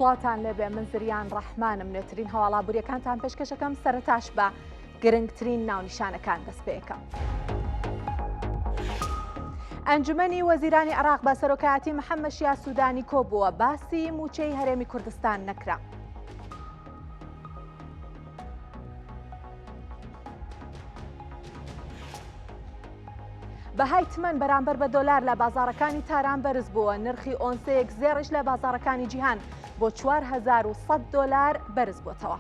سڵاوتان لێبێ من زریان ڕەحمانم نوێترین هەواڵ ئابووریەکانتان پێشکەشەکەم سەرەتاش بە گرنگترین ناونیشانەکان دەست پێەکەم. ئەنجومەنی وەزیرانی عراق بە سەرۆکایەتی محەممەد شیا سوودانی کۆبووە باسی مووچەی هەرێمی کوردستان نەکرا. بەهای تمەن بەرامبەر بە دۆلار لە بازاڕەکانی تاران بەرز بووە، نرخی ئۆنسەیەک زێڕیش لە بازاڕەکانی جیهان بۆ 4100 دۆلار بەرز بووەتەوە.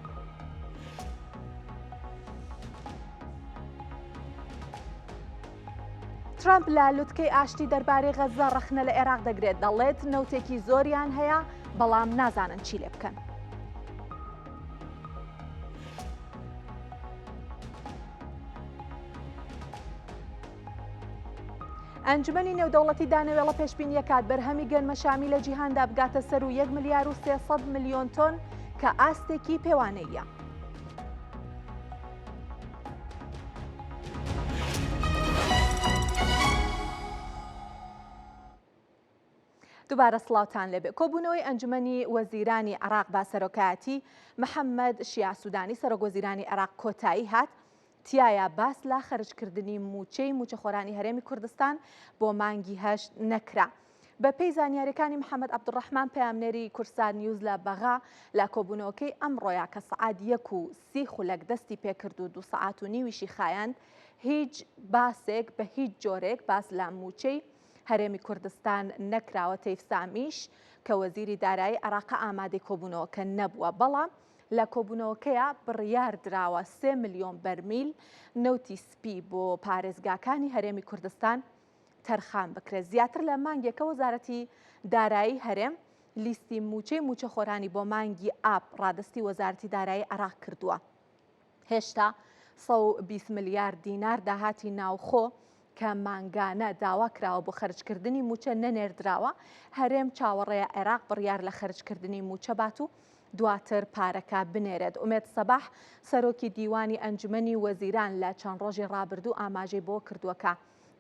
ترەمپ لە لوتکەی ئاشتی دەربارەی غەززە ڕەخنە لە عێراق دەگرێت، دەڵێت نەوتێکی زۆریان هەیە بەڵام نازانن چی لێ بکەن. ئەنجومەنی نێودەوڵەتی دانەوێڵە پێشبینیەکات بەرهەمی گەنمەشامی لە جیهاندا بگاتە سەر و 1 ملیار و 300 ملیۆن تۆن کە ئاستێکی پێوانەیە. دووبارە سڵاوتان لێبێ. کۆبوونەوەی ئەنجومەنی وەزیرانی عێراق بە سەرۆکایەتی محەممەد شیاع سوودانی سەرۆک وەزیرانی عێراق کۆتایی هات، تیایا باس لە خەرجکردنی مووچەی مووچەخۆرانی هەرێمی کوردستان بۆ مانگی هەشت نەکرا. بەپێی زانیاریەکانی محەممەد عەبدولڕەحمان پەیامنێری کوردسات نیوز لە بەغا لە کۆبوونەوەکەی ئەمڕۆیا کە سەعات یەک و سی خولەک دەستی پێکرد و دوو سەعات و نیویشی خایاند هیچ باسێک بە هیچ جۆرێک باس لە مووچەی هەرێمی کوردستان نەکراوە، تەیف سامیش کە وەزیری دارایی عێراقە ئامادەی کۆبوونەوەکە نەبووە، بەڵام لە کۆبوونەوەکەیا بڕیار دراوە سێ ملیۆن بەرمیل نەوتی سپی بۆ پارێزگاکانی هەرێمی کوردستان تەرخان بکرێت. زیاتر لە مانگێکە وەزارەتی دارایی هەرێم لیستی مووچەی مووچەخۆرانی بۆ مانگی ئاب ڕادەستی وەزارەتی دارایی عێراق کردووە. هێشتا 120 ملیار دینار داهاتی ناوخۆ کە مانگانە داوا کراوە بۆ خەرجکردنی مووچە نەنێردراوە، هەرێم چاوەڕێیە عێراق بڕیار لە خەرجکردنی مووچە بات و دواتر پارەکە بنێرێت. ئومێد سەباح، سەرۆکی دیوانی ئەنجومەنی وەزیران لە چەند ڕۆژی ڕابردوو ئاماژەی بەوە کردووە کە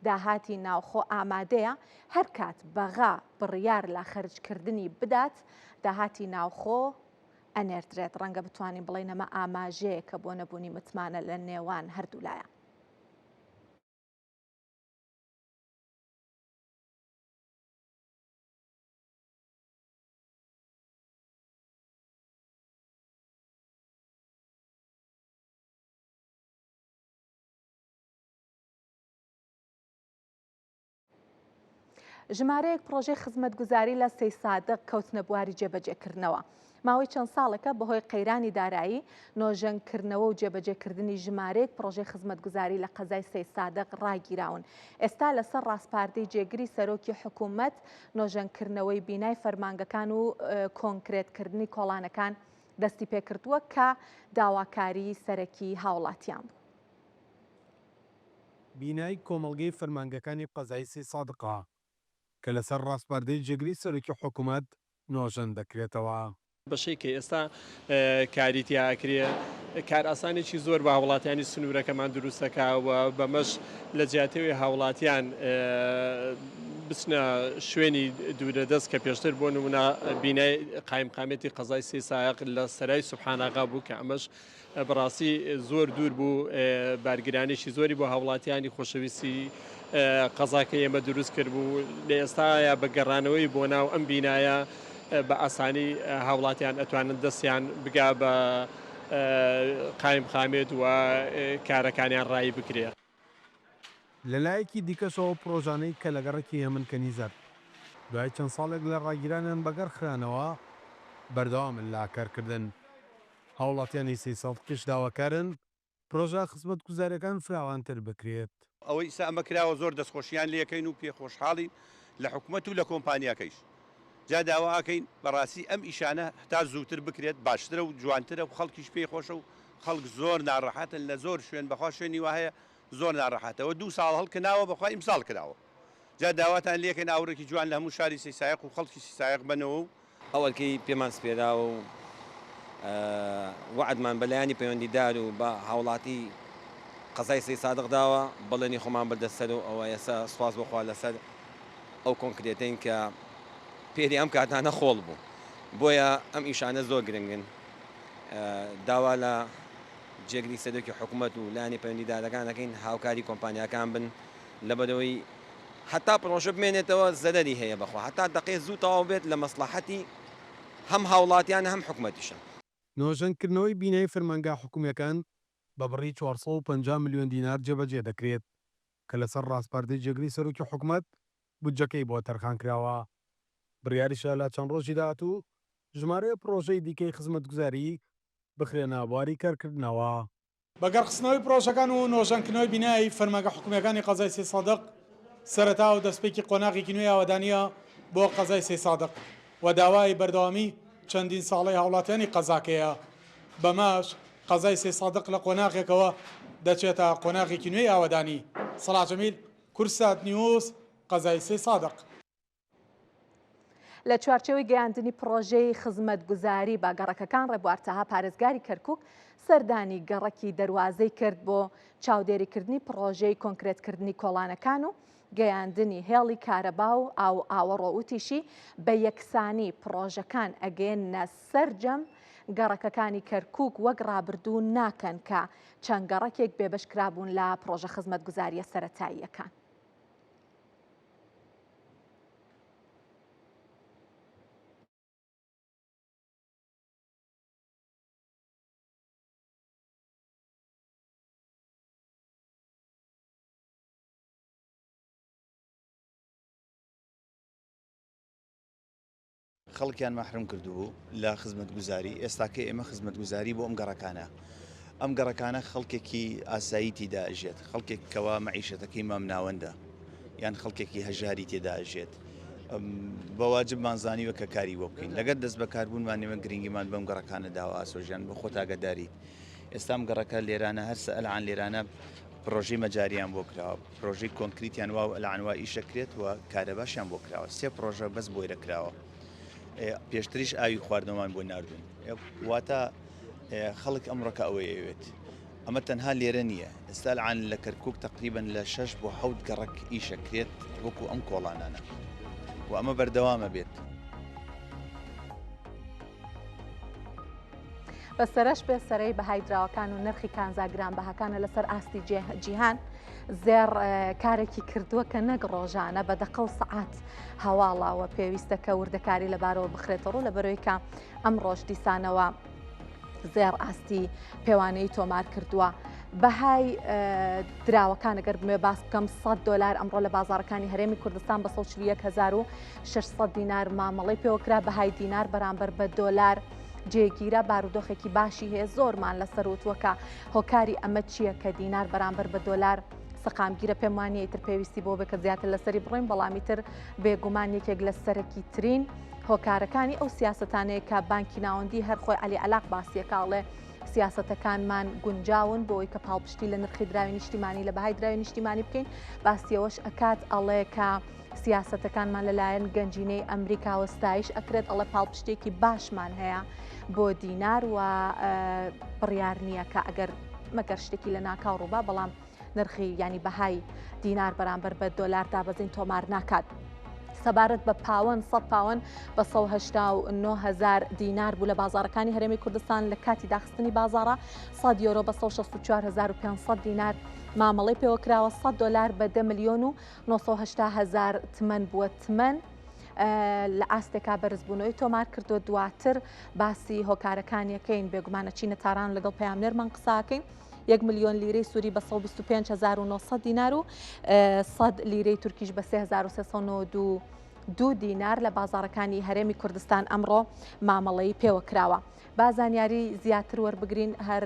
داهاتی ناوخۆ ئامادەیە، هەرکات بەغا بڕیار لە خەرجکردنی بدات، داهاتی ناوخۆ ئەنێردرێت، ڕەنگە بتوانین بڵێین ئەمە ئاماژەیەکە بۆ نەبوونی متمانە لە نێوان هەردوولایە. ژمارەیەک پڕۆژەی خزمەتگوزاری لە سەیسادق کەوتنە بواری جێبەجێکردنەوە. ماوەی چەند ساڵێکە بەهۆی قەیرانی دارایی، نۆژەنکردنەوە و جێبەجێکردنی ژمارەیەک پڕۆژەی خزمەتگوزاری لە قەزای سەیدسادق ڕاگیراون. ئێستا لەسەر ڕاسپاردەی جێگری سەرۆکی حکومەت، نۆژەنکردنەوەی بینای فەرمانگەکان و کۆنکرێتکردنی کۆڵانەکان دەستیپێکردووە کە داواکاریی سەرەکی هاوڵاتیان بوو. بینای کۆمەڵگەی فەرمانگەکانی قەزای سەیدسادقە کە لەسەر ڕاسپاردەی جێگری سەرۆکی حکومەت نۆژەن دەکرێتەوە. بەشەی کە ئێستا کاری تیا ئەکرێ کارئاسانێکی زۆر بە هاوڵاتیانی سنوورەکەمان دروست دەکا و بەمەش لە جیاتیەوەی هاوڵاتیان بچنە شوێنی دوورە دەست کە پێشتر بۆ نمونە بینای قایمقامێتی قەزای سەیسایەق لە سەرای سوبحاناغا بوو کە ئەمەش بەڕاستی زۆر دوور بوو بارگرانێکی زۆری بۆ هاوڵاتیانی خۆشەویستی قەزاکەی ئێمە دروست کرد بوو لە ئێستایا بە گەڕانەوەی بۆ ناو ئەم بینایە بە ئاسانی هاوڵاتیان ئەتوانن دەستیان بگا بە قایم قامێت و کارەکانیان ڕایی بکرێ. لەلایەکی دیکەشەوە ئەو پڕۆژانەی کە لە گەڕەکی هێمن کەنیزەر دوای چەند ساڵێک لە ڕاگیرانیان بەگەڕ خرانەوە بەردەوامن لە کارکردن. هاوڵاتیانی سەیسادقیش داواکارن پرۆژە خزمەتگوزاریەکان فراوانتر بکرێت. ئەوەی ئیستا ئەمە کراوە زۆر دەستخۆشیان لێکەین و پێ خۆشحاڵین لە حکومەت و لە کۆمپانیاکەیش جا داوا ئەکەین بەڕاستی ئەم ئیشانە هەتا زووتر بکرێت باشترە و جوانترە و خەڵکیش پێی خۆشە و خەڵک زۆر ناڕەحەتن لە زۆر شوێن بەخوا شوێنی وا هەیە زۆر ناڕەحەتە وە دوو ساڵ هەڵکناوە بەخوا ئیمساڵ کراوە جا داواتان لێکەین ئاوڕێکی جوان لە هەموو شاری سەیسایەق و خەڵکی سیسایەق بەنەوە و ئەو ئەرکەی پێمان سپێراوە و وەعدمان بە لایەنی پەیوەندیدار و بە هاوڵاتی قەزای سەیدسادق داوە، بەڵێنی خۆمان بردە سەر و ئەوە ئێستا سوپاس بۆ خوا لەسەر ئەو کۆنکرێتەین کە پێری ئەم کاتانە خۆڵ بوو. بۆیە ئەم ئیشانە زۆر گرنگن داوا لە جێگری سەرۆکی حکومەت و لایەنی پەیوەندیدارەکان دەکەین هاوکاری کۆمپانیاکان بن لەبەرئەوەی هەتا پرۆژە بمێنێتەوە زەرەری هەیە بەخوا هەتا دەقێ زوو تەواو بێت لە مەسڵەحەتی هەم هاوڵاتیانە هەم حکومەتیشە. نۆژەنکردنەوەی بینای فەرمانگە حکومییەکان بە بڕی 450 ملیۆن دینار جێبەجێ دەکرێت، کە لەسەر ڕاسپاردەی جێگری سەرۆکی حکومەت بودجەکەی بۆ تەرخانکراوە. بڕیاریشە لە چەند ڕۆژی داهاتوو ژمارەیەک پڕۆژەی دیکەی خزمەتگوزاری بخرێنە بواری کارکردنەوە. بە گەڕخستنەوەی پرۆژەکان و نۆژەنکردنەوەی بینای فەرمانگە حکومییەکانی قەزای سەیدسادق سەرەتا و دەستپێکی قۆناغێکی نوێی ئاوەدانییە بۆ قەزای سەیدسادق و داوای بەردەوامی چەندین ساڵەی هاوڵاتیانی قەزاکەیە، بەمەش قەزای سەیدسادق لە قۆناغێکەوە دەچێتە قۆناغێکی نوێی ئاوەدانی. سەڵاح جەمیل، کوردسات نیوز، قەزای سەیدسادق. لە چوارچێوەی گەیاندنی پڕۆژەی خزمەتگوزاری بە گەڕەکەکان ڕێبوار تەها پارێزگاری کەرکوک سەردانی گەڕەکی دەروازەی کرد بۆ چاودێریکردنی پڕۆژەی کۆنکرێتکردنی کۆڵانەکان و گەیاندنی هێڵی کارەبا و ئاو ئاوەڕۆ وتیشی بە یەکسانی پڕۆژەکان ئەگەیەننە سەرجەم گەڕەکەکانی کەرکوک وەک ڕابردوو ناکەن کە چەند گەڕەکێک بێبەش کرابوون لە پڕۆژە خزمەتگوزارییە سەرەتاییەکان. خەڵکیان مەحروم کردبوو لە خزمەتگوزاری، ئێستاکە ئێمە خزمەتگوزاری بۆ ئەم گەڕەکانە، ئەم گەڕەکانە خەڵکێکی ئاسایی تیدا ئەژێت، خەڵکێک کەوا مەعیشەتەکەی مامناوەندە یان خەڵکێکی هەژاری تێدا ئەژێت، بە واجبمان زانیوە کە کاری بۆ بکەین، لەگەر دەست بەکاربوونمان ئێمە گرنگیمان بەم گەڕەکانە داوە ئاسۆ ژیان بۆ خۆت ئاگاداریت ئێستا ئەم گەڕەکە لێرانە هەر سەئەلعان لێرانە پڕۆژەی مەجاریان بۆ کراوە، پرۆژەی کۆنکریتیان وا و ئەلعان وا ئیشە کرێت و کارەباشیان بۆ کراوە سێ پرۆژە بەس بۆیرە کراوە پێشتریش ئاوی خواردنەوەمان بۆ ناردوون واتە خەڵک ئەمڕۆکە ئەوەی ئەوێت ئەمە تەنها لێرە نییە ئێستا العان لە کەرکک تقریبا لە شەش بۆ حەوت گەڕک ئیشە کرێت وەکو ئەم کۆڵانانە و ئەمە بەردەوامە بێت. بە سەرەش بێ سەرەی بەهای دراوەکان و نرخی کانزا گرانبەهاکانە لەسەر ئاستی جیهان زێڕ کارێکی کردووە کە نەک ڕۆژانە بە دەقە و سەعات هەواڵەوە پێویستە کە وردەکاری لەبارەوە بخرێتە ڕوو لە بەرەوەی کە ئەم ڕۆژ دیسانەوە زێڕ ئاستی پێوانەی تۆمار کردووە. بەهای دراوەکان گەر بمێ باس بکەم 100 دلار ئەمڕۆ لە بازارەکانی هەرێمی کوردستان بە 141600 دینار مامەڵەی پێوەکرا بەهای دینار بەرامبەر بە دۆلار جێگیرە بارودۆخێکی باشی هەیە زۆرمان لەسەر وتووە کە هۆکاری ئەمە چییە کە دینار بەرامبەر بە دۆلار سەقامگیرە پێم وانە ئیتر پێویستی بۆ بێ کە زیاتر لەسەری بڕۆین بەڵام ئیتر بێگومان یەکێک لە سەرەکی ترین هۆکارەکانی ئەو سیاسەتانەیە کە بانکی ناوەندی هەر خۆی عەلی عەلاق باسیەکاڵێ سیاسەتەکانمان گونجاون بۆی کە پاڵپشتی لە نرخی دراوی نیشتیمانی لە بەهای دراوی نیشتیمانی بکەین باسیەوەش ئەکات ئەڵێ کە سیاسەتەکانمان لەلایەن گەنجینەی ئەمریکاوە ستایش ئەکرێت، ئەڵێ پاڵپشتێکی باشمان هەیە بۆ دینار و بڕیار نییە کە ئەگەر مەگەر شتێکی لە ناکاو ڕووبا بەڵام نرخی ینی بەهای دینار بەرامبەر بە دۆلار دابەزین تۆمار ناکات. سەبارەت بە پاوەن 100 پاوەن بە 1970هزار دینار بوو لە بازارەکانی هەرێمی کوردستان لە کاتی داخستنی بازارە 100 یۆرۆ بە 164500 دینار مامەڵەی پێوەکراوە 100 دلار بە 10 ملیۆن و 980 هەزار تمەن بووە تمەن لە ئاستێکا بەرزبوونەوەی تۆمار کردووە دواتر باسی هۆکارەکانیەکەین بێگومانە چینە تاران لەگەڵ پەیامنێرمان قساکەین. 1 ملیۆن لیرەی سووری بە 125900 دینار و 100 لیرەی تورکیش بە 3392 دینار لە بازارەکانی هەرێمی کوردستان ئەمڕۆ مامەڵەی پێوە کراوە. با زانیاری زیاتر وەربگرین هەر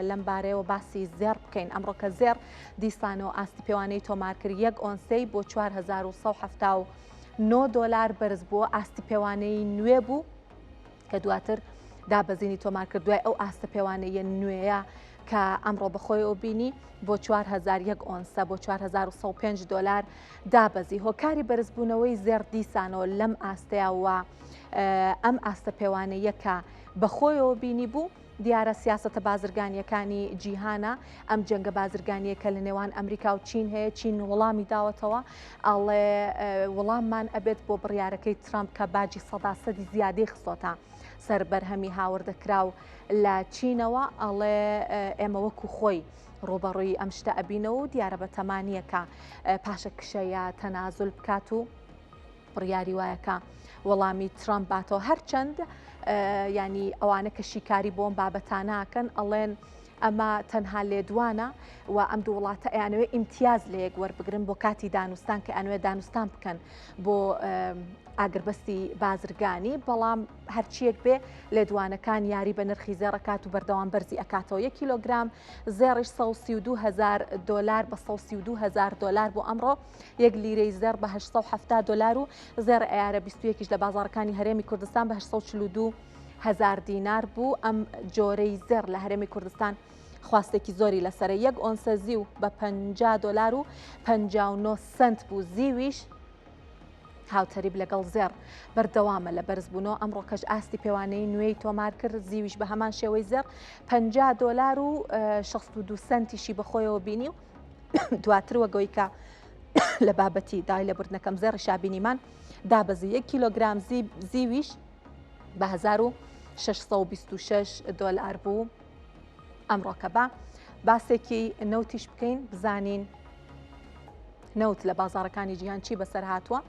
لەم بارەیەوە باسی زێڕ بکەین ئەمڕۆ کە زێڕ دیسانەوە ئاستی پێوانەی تۆمار کرد یەک ئۆنسەی بۆ 4179 دۆلار بەرز بووە ئاستی پێوانەی نوێ بوو کە دواتر دابەزینی تۆمار کرد دوای ئەو ئاستە پێوانەیە نوێیە کە ئەمڕۆ بەخۆیەوە بینی بۆ 4000 یەک ئۆنسە بۆ 4105 دۆلار دابەزی هۆکاری بەرزبوونەوەی زێڕ دیسانەوە لەم ئاستەیە و ئەم ئاستە پێوانەیە کە بەخۆیەوە بینی بوو. دیارە سیاسەتە بازرگانییەکانی جیهانە، ئەم جەنگە بازرگانییە کە لە نێوان ئەمریکا و چین هەیە، چین وڵامی داوەتەوە، ئەڵێ وڵاممان ئەبێت بۆ بڕیارەکەی ترامپ کە باجی سەدا سەدی زیادەی خستۆتە سەر بەرهەمی هاوردەکراو لە چینەوە، ئەڵێ ئێمە وەکو خۆی ڕووبەڕووی ئەم شتە ئەبینەوە و دیارە بەتەما نییە کە پاشەکشە یا تەنازول بکات و بڕیاری وایە کە وەڵامی ترامپ باتەوە هەرچەند ینی ئەوانە کە شیکاری بۆم بابەتاناکەن ئەڵێن ئەمە تەنها لێدوانە و ئەم دوو وڵاتە ئەیانەوێ ئیمتیاز لە یەک وەربگرن بۆ کاتی دانوستان کە ئەنوێ دانوستان بکەن بۆ ئاگربەستی بازرگانی بەڵام هەرچیەک بێ لێدوانەکان یاری بە نرخی زێڕەکات و بەردەوام بەرزی ئەکاتەوە یە کیلۆگرام زێڕیش 132 هزار دلار بە 132 هزار دلار بۆ ئەمڕۆ یەک لیرەی زێڕ بە 870 دلار و زێڕ ئەیارە 21 لە بازاڕەکانی هەرێمی کوردستان بە 842 هەزار دینار بوو ئەم جۆرەی زێڕ لە هەرێمی کوردستان خواستێکی زۆری لەسەرە یەک ئۆنسە زیو بە 50 دلار و 59 سنت بوو زیویش هاوتەریب لەگەڵ زێڕ بەردەوامە لە بەرزبوونەوە ئەمڕۆکەش ئاستی پێوانەی نوێی تۆمار کرد زیویش بە هەمان شێوەی زێڕ 50 دلار و 62 سنتیشی بەخۆیەوە بینی و دواتر وەگەوەی کە لە بابەتی دای لە بردنەکەم زێڕی شابینیمان دابەزی یەک کیلۆگرام زیویش بە 1626 دۆلار بوو ئەمڕۆکە با باسێکی نەوتیش بکەین بزانین نەوت لە بازارەکانی جیهان چی بەسەر هاتووە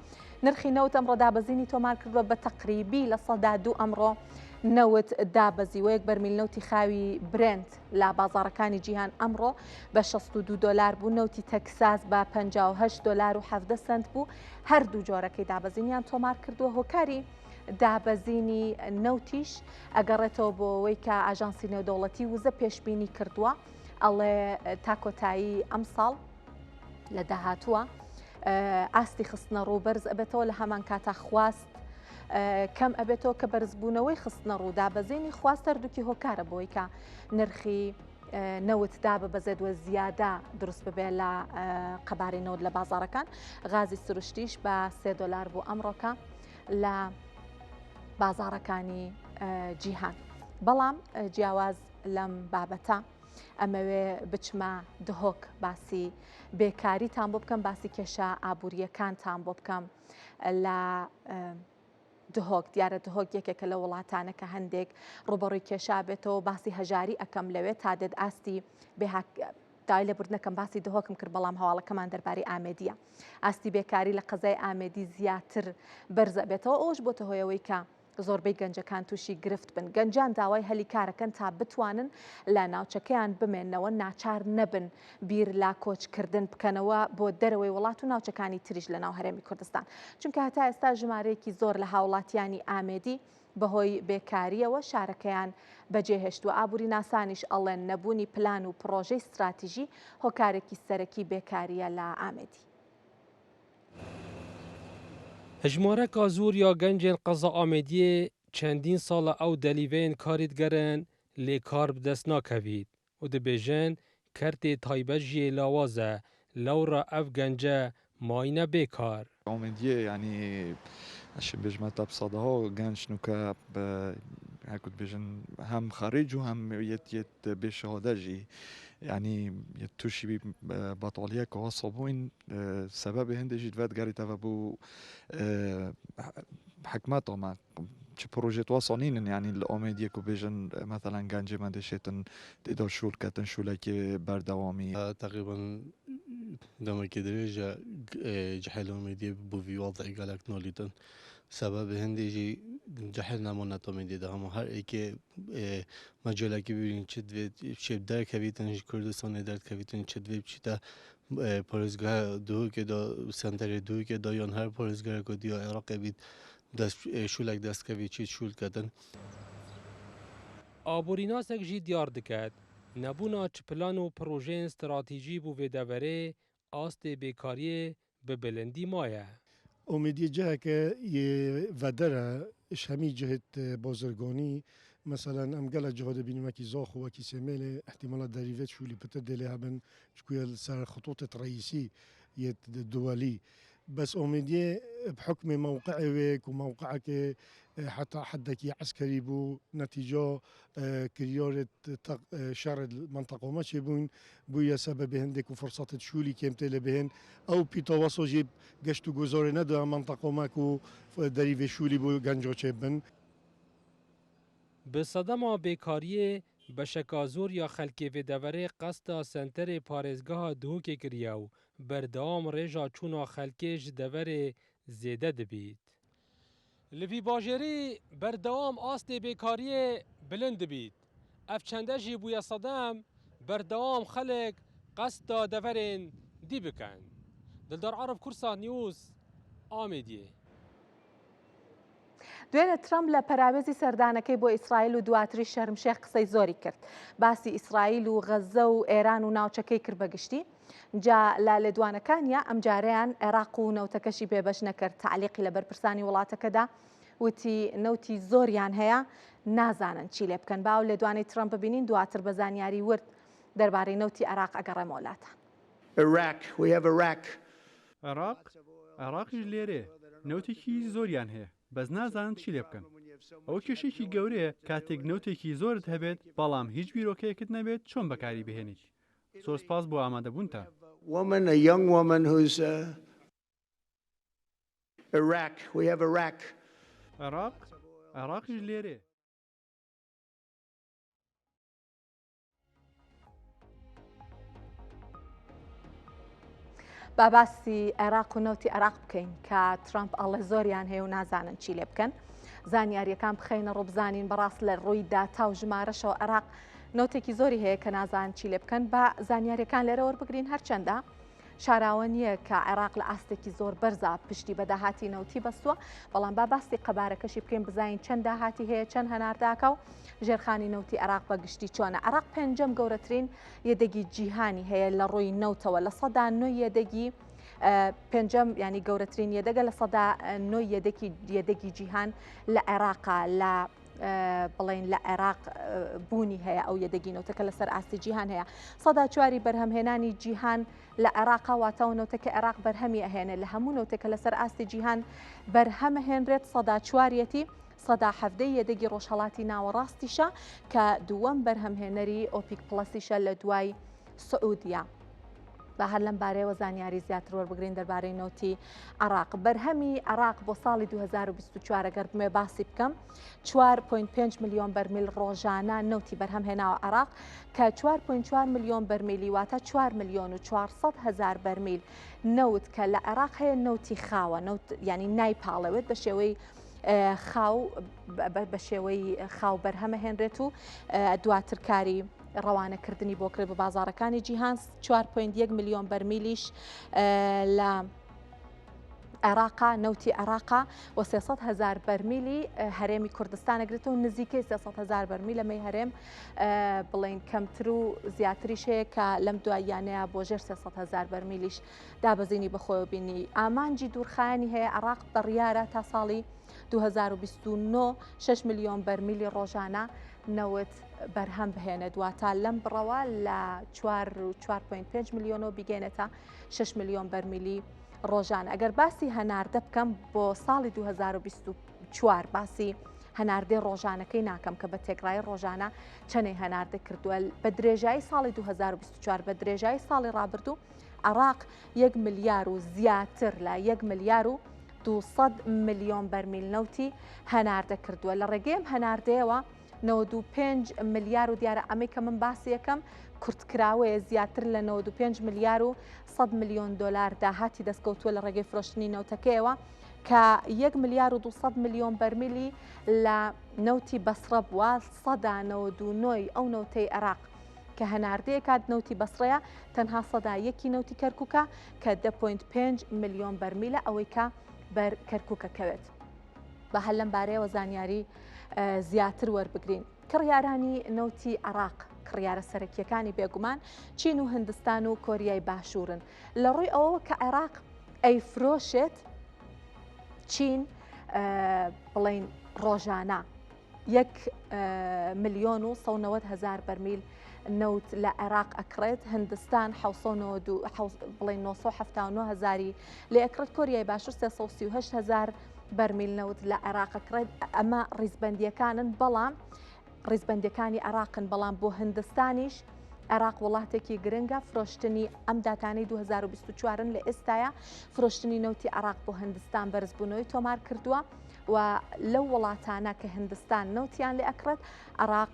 نرخی نەوت ئەمڕۆ دابەزینی تۆمار کردووە بە تەقریبی لە سەدا دوو ئەمڕۆ نەوت دابەزیوە یەک بەرمیل نەوتی خاوی برێنت لە بازاڕەکانی جیهان ئەمڕۆ بە 62 دۆلار بوو، نەوتی تەکساس بە 58 دۆلار و 17 سەنت بوو، هەردوو جۆرەکەی دابەزینیان تۆمار کردووە، هۆکاری دابەزینی نەوتیش ئەگەڕێتەوە بۆ ئەوەی کە ئاژانسی نێودەوڵەتی وزە پێشبینی کردووە ئەڵێ تا کۆتایی ئەمساڵ لە داهاتووە ئاستی خستنە ڕوو بەرز ئەبێتەوە لە هەمان کاتا خواست کەم ئەبێتەوە کە بەرزبوونەوەی خستنە ڕوو دابەزینی خواست هەردووکی هۆکارە بۆی کە نرخی نەوت داببەزێت وە زیادە دروست ببێ لە قەبارەی نەوت لە بازارەکان غازی سروشتیش بە سێ دۆلار بوو ئەمڕۆکە لە بازارەکانی جیهان بەڵام جیاواز لەم بابەتە ئەمەوێ بچمە دهۆک باسی بێکاریتان بۆ بکەم باسی کێشە ئابووریەکانتان بۆ بکەم لە دهۆک دیارە دهۆک یەکێکە لە وڵاتانە کە هەندێک ڕوبەڕووی کێشا بێتەوە باسی هەژاری ئەەکەم لەوێ تا دێت ئاستی بێهاک داوای لێبوردنەکەم باسی دهۆکم کرد بەڵام هەواڵەکەمان دەربارەی ئامێدیە ئاستی بێکاری لە قەزای ئامێدی زیاتر بەرزە بێتەوە ئەوش بۆتە هۆیەوەی کە زۆربەی گەنجەکان تووشی گرفت بن. گەنجان داوای هەلی کارەکەن تا بتوانن لە ناوچەکەیان بمێننەوە، ناچار نەبن بیر لە کۆچکردن بکەنەوە بۆ دەرەوەی وڵات و ناوچەکانی تریش لەناو هەرێمی کوردستان. چونکە هەتا ئێستا ژمارەیەکی زۆر لە هاوڵاتیانی ئامێدی بەهۆی بێکارییەوە شارەکەیان بەجێهێشتووە. ئابووریناسانیش ئەڵێن نەبوونی پلان و پڕۆژەی ستراتیژی هۆکارێکی سەرەکی بێکارییە لە ئامێدی. Hejmareka zor ya gencên qeza Amêdiyê çendîn sal e ew delîveyên karî digerin lê kar bi dest nakevît û dibêjin kertê taybet jî yê lawaz e lewra ev gence mayîne bê kar. Amêdiyê yanî ez çi bêjim heta bi sedeha genc nûke bi her ku dibêjin hem xerîc û hem yê bê şehade jî yanî yê tûşî betaliyeke wisa bûn sebebê hindê jî dive digerî teve bû hikmeta me çi projeyê wisa nînin yanî li Amêdiyê ku bêjin meselen gencê me dê şêtin tê de şûl ketin şûlekê berdewamî. Teqrîben demekê dirêj e cihê li Amêdiyê bû vî wezî gelek nalîtin. Sebebê hindê jî cihê nemane Amêdiyê de hema her êkê mecalekî bibînin çi divê çê derkevîtin ji Kurdistanê derdikevîtin çi divê biçîte parêzgeha Duhokê de senterê Duhokê de yan her parêzgeheke dî ya Iraqê bît dest şûlek destkevî çî şûl ketin. Aborînasek jî diyar diket, nebûna çi plan û projeyên stratejî bo vê deverê astê bêkariyê bi bilindî maye. Omêdiyê ciheke yê veder e ji hemî cihêt bazirganî. Meselen em gelek ciha dibînin wekî Zaxo, wekî Sêmêlê îhtîmala derîvêt şûlî pitir dê lê hebin ji ku ye li ser xitûtêt reîsî yê duwelî. بەس ئۆمێدیێ بحوکمێ مەوقعێ وێ کو مەوقعەکێ حەتا حەدەکی عەسکەری بوو نەتیجە کریارێت تەق شەڕێت مەنتەقۆ مە چێ بوون بوویە سەبەبێ هندێک و فرسەتت شوولی کێمتێ لێ بهێن ئەو پیتەوەسۆ ژی گەشت و گوزارێ نەدا مەنتەقۆ مە کو دەریڤێ شوولی بوو گەنجۆ چێ بن. Bi sedema bêkariyê beşeka zor ya xelkê vê deverê qesta senterê parêzgeha Duhokê kiriye û berdewam rêja çûna xelkê ji deverê zêde dibît. Li vî bajêrî berdewam astê bêkariyê bilind dibît. Ev çende jî bûye sedem berdewam xelk qesta deverên dî bikin. Dildar Arif Kurdsat News, Amêdiyê. دوێنێ ترەمپ لە پەراوێزی سەردانەکەی بۆ ئیسرائیل و دواتریش شەرم شێخ قسەی زۆری کرد. باسی ئیسرائیل و غەززە و ئێران و ناوچەکەی کرد بە گشتی. جا لە لێدوانەکانیا ئەمجارەیان عێراق و نەوتەکەشی بێبەش نەکرد، تەعلیقی لە بەرپرسانی وڵاتەکەدا وتی نەوتی زۆریان هەیە نازانن چی لێ بکەن. با ئەو لێدوانەی ترەمپ ببینین دواتر بە زانیاری ورد دەربارەی نەوتی عێراق ئەگەڕێمەوە لاتان. Iraq, we have Iraq. عێراق، عێراقیش لێرەیە، نەوتێکی زۆریان هەیە، بەس نازانن چی لێ بکەن. ئەوە کێشەیەکی گەورەیە کاتێک نەوتێکی زۆرت هەبێت، بەڵام هیچ بیرۆکەیەکت نەبێت چۆن بەکاری بهێنیت. زۆر سپاس بۆ ئامادەبوونتان. عێراق، عێراقیش لێرەیە. با باسی عێراق و نەوتی عێراق بکەین کە ترامپ ئەڵێ زۆریان هەیە و نازانن چی لێ بکەن زانیاریەکان بخەینە ڕوو بزانین بەڕاست لە ڕووی داتا و ژمارەشەوە عێراق نەوتێکی زۆری هەیە کە نازان چی لێ بکەن با زانیاریەکان لێرە وەربگرین هەرچەندە شاراوە نییە کە عێراق لە ئاستێکی زۆر بەرزا پشتی بە داهاتی نەوتی بەستووە، بەڵام با باسی قەبارەکەشی بکەین بزانین چەند داهاتی هەیە، چەند هەناردەکا و ژێرخانی نەوتی عێراق بە گشتی چۆنە. عێراق پێنجەم گەورەترین یەدەگی جیهانی هەیە لە ڕووی نەوتەوە، 9% یەدەگی پێنجەم ینی گەورەترین یەدەگە 9% یەدەکی یەدەگی جیهان لە عێراقا لە بڵین لە عێراق بوونی هەیە ئەو یەدەگی نەوتەکە لەسەر ئاستی جیهان هەیە 4%ی بەرهەمهێنانی جیهان لە عێراقا واتە ئەو نەوتە کە عێراق بەرهەمی ئەهێنێ لە هەموو نەوتێکە لەسەر ئاستی جیهان بەرهەمەهێنرێت 4%یەتی 17% یەدەگی ڕۆژهەڵاتی ناوەڕاستیشە کە دووەم بەرهەمهێنەری ئۆپیک پڵەسیشە لە دوای سعودیە. با هەر لەم بارەیەوە زانیاری زیاتر وەربگرین دەربارەی نەوتی عراق. بەرهەمی عراق بۆ ساڵی 2024 گەر بمێ باسی بکەم 4.5 ملیۆن بەرمیل ڕۆژانە نەوتی بەرهەم هێناوە عراق کە 4.4 ملیۆن بەرمیلی واتە 4 ملیۆن و 400 هەزار بەرمیل نەوت کە لە عێراق هەیە نەوتی خاوە نەوت ینی نایپاڵەوێت بە شێوەی خاو بە شێوەی خاو بەرهەمەهێنرێت و دواتر کاری ڕەوانەکردنی بۆ کرێت بە بازارەکانی جیهان 4.1 ملیۆن بەرمیلیش لە عێراقا نەوتی عێراقا و 300 هزار بەرمیلی هەرێمی کوردستان ئەگرێتەوە نزیکەی 300 هزار بەرمیل لەمەی هەرێم بڵین کەمتر و زیاتریش هەیە کە لەم دواییانەیە بۆ ژێر 300 هزار بەرمیلیش دابەزینی بەخۆیەوە بینی ئامانجی دوورخایەنی هەیە عێراق بڕیارە تا ساڵی 2029 6 ملیۆن بەرمیلی ڕۆژانە نەوت بەرهەم بهێنێت واتە لەم بڕەوە لە 4.5 ملیۆنەوە بیگەێنێتە 6 ملیۆن بەرمیلی ڕۆژانە. ئەگەر باسی هەناردە بکەم بۆ ساڵی 2024 باسی هەناردەی ڕۆژانەکەی ناکەم کە بە تێکڕایی ڕۆژانە چەنەی هەناردە کردووە بە درێژایی ساڵی 2024 بە درێژایی ساڵی ڕابردوو عراق یەک ملیار و زیاتر لە یەک ملیار و 200 ملیۆن بەرمیل نەوتی هەناردە کردووە لە ڕێگەی ئەم هەناردەیەوە 95 ملیار و دیارە ئەمەی کە من باسی یەکەم کورتکراوەیە زیاتر لە 95 ملیار و 100 ملیۆن دۆلار داهاتی دەستکەوتووە لە ڕێگەی فرۆشتنی نەوتەکەیەوە کە 1 ملیار و 200 ملیۆن بەرمیلی لە نەوتی بەسڕە بووە سەدا 99 ئەو نەوتەی عێراق کە هەناردەیە کات نەوتی بەسڕەیە تەنها سەدا یەکی نەوتی کەرکووکە کە 10.5 ملیۆن بەرمیلە ئەوەی کە بەر کەرکووکە کەوێت. با هەر لەم بارەیەوە زانیاری زیاتر وەربگرین. کڕیارانی نەوتی عێراق، کڕیارە سەرەکییەکانی بێگومان چین و هندستان و کۆریای باشوورن. لە ڕووی ئەوەوە کە عێراق ئەیفرۆشێت، چین بڵین ڕۆژانە یەک ملیۆن و 190 هەزار بەرمیل نەوت لە عێراق ئەکڕێت، هندستان بڵێن 979 هزاری لێ ئەکڕێت، کۆریای باشوور 338 هزار بەرمیل نەوت لە عێراق ئەکڕێت. ئەمە ڕیزبەندیەکانن، بەڵام ڕیزبەندیەکانی عێراقن، بەڵام بۆ هندستانیش عێراق وڵاتێکی گرنگە. فرۆشتنی ئەم داتانەی 2024 لە ئێستاە فرۆشتنی نەوتی عێراق بۆ هندستان بەرزبوونەوەی تۆمار کردووە و لەو وڵاتانە کە هندستان نەوتیان لێ ئەکڕێت عێراق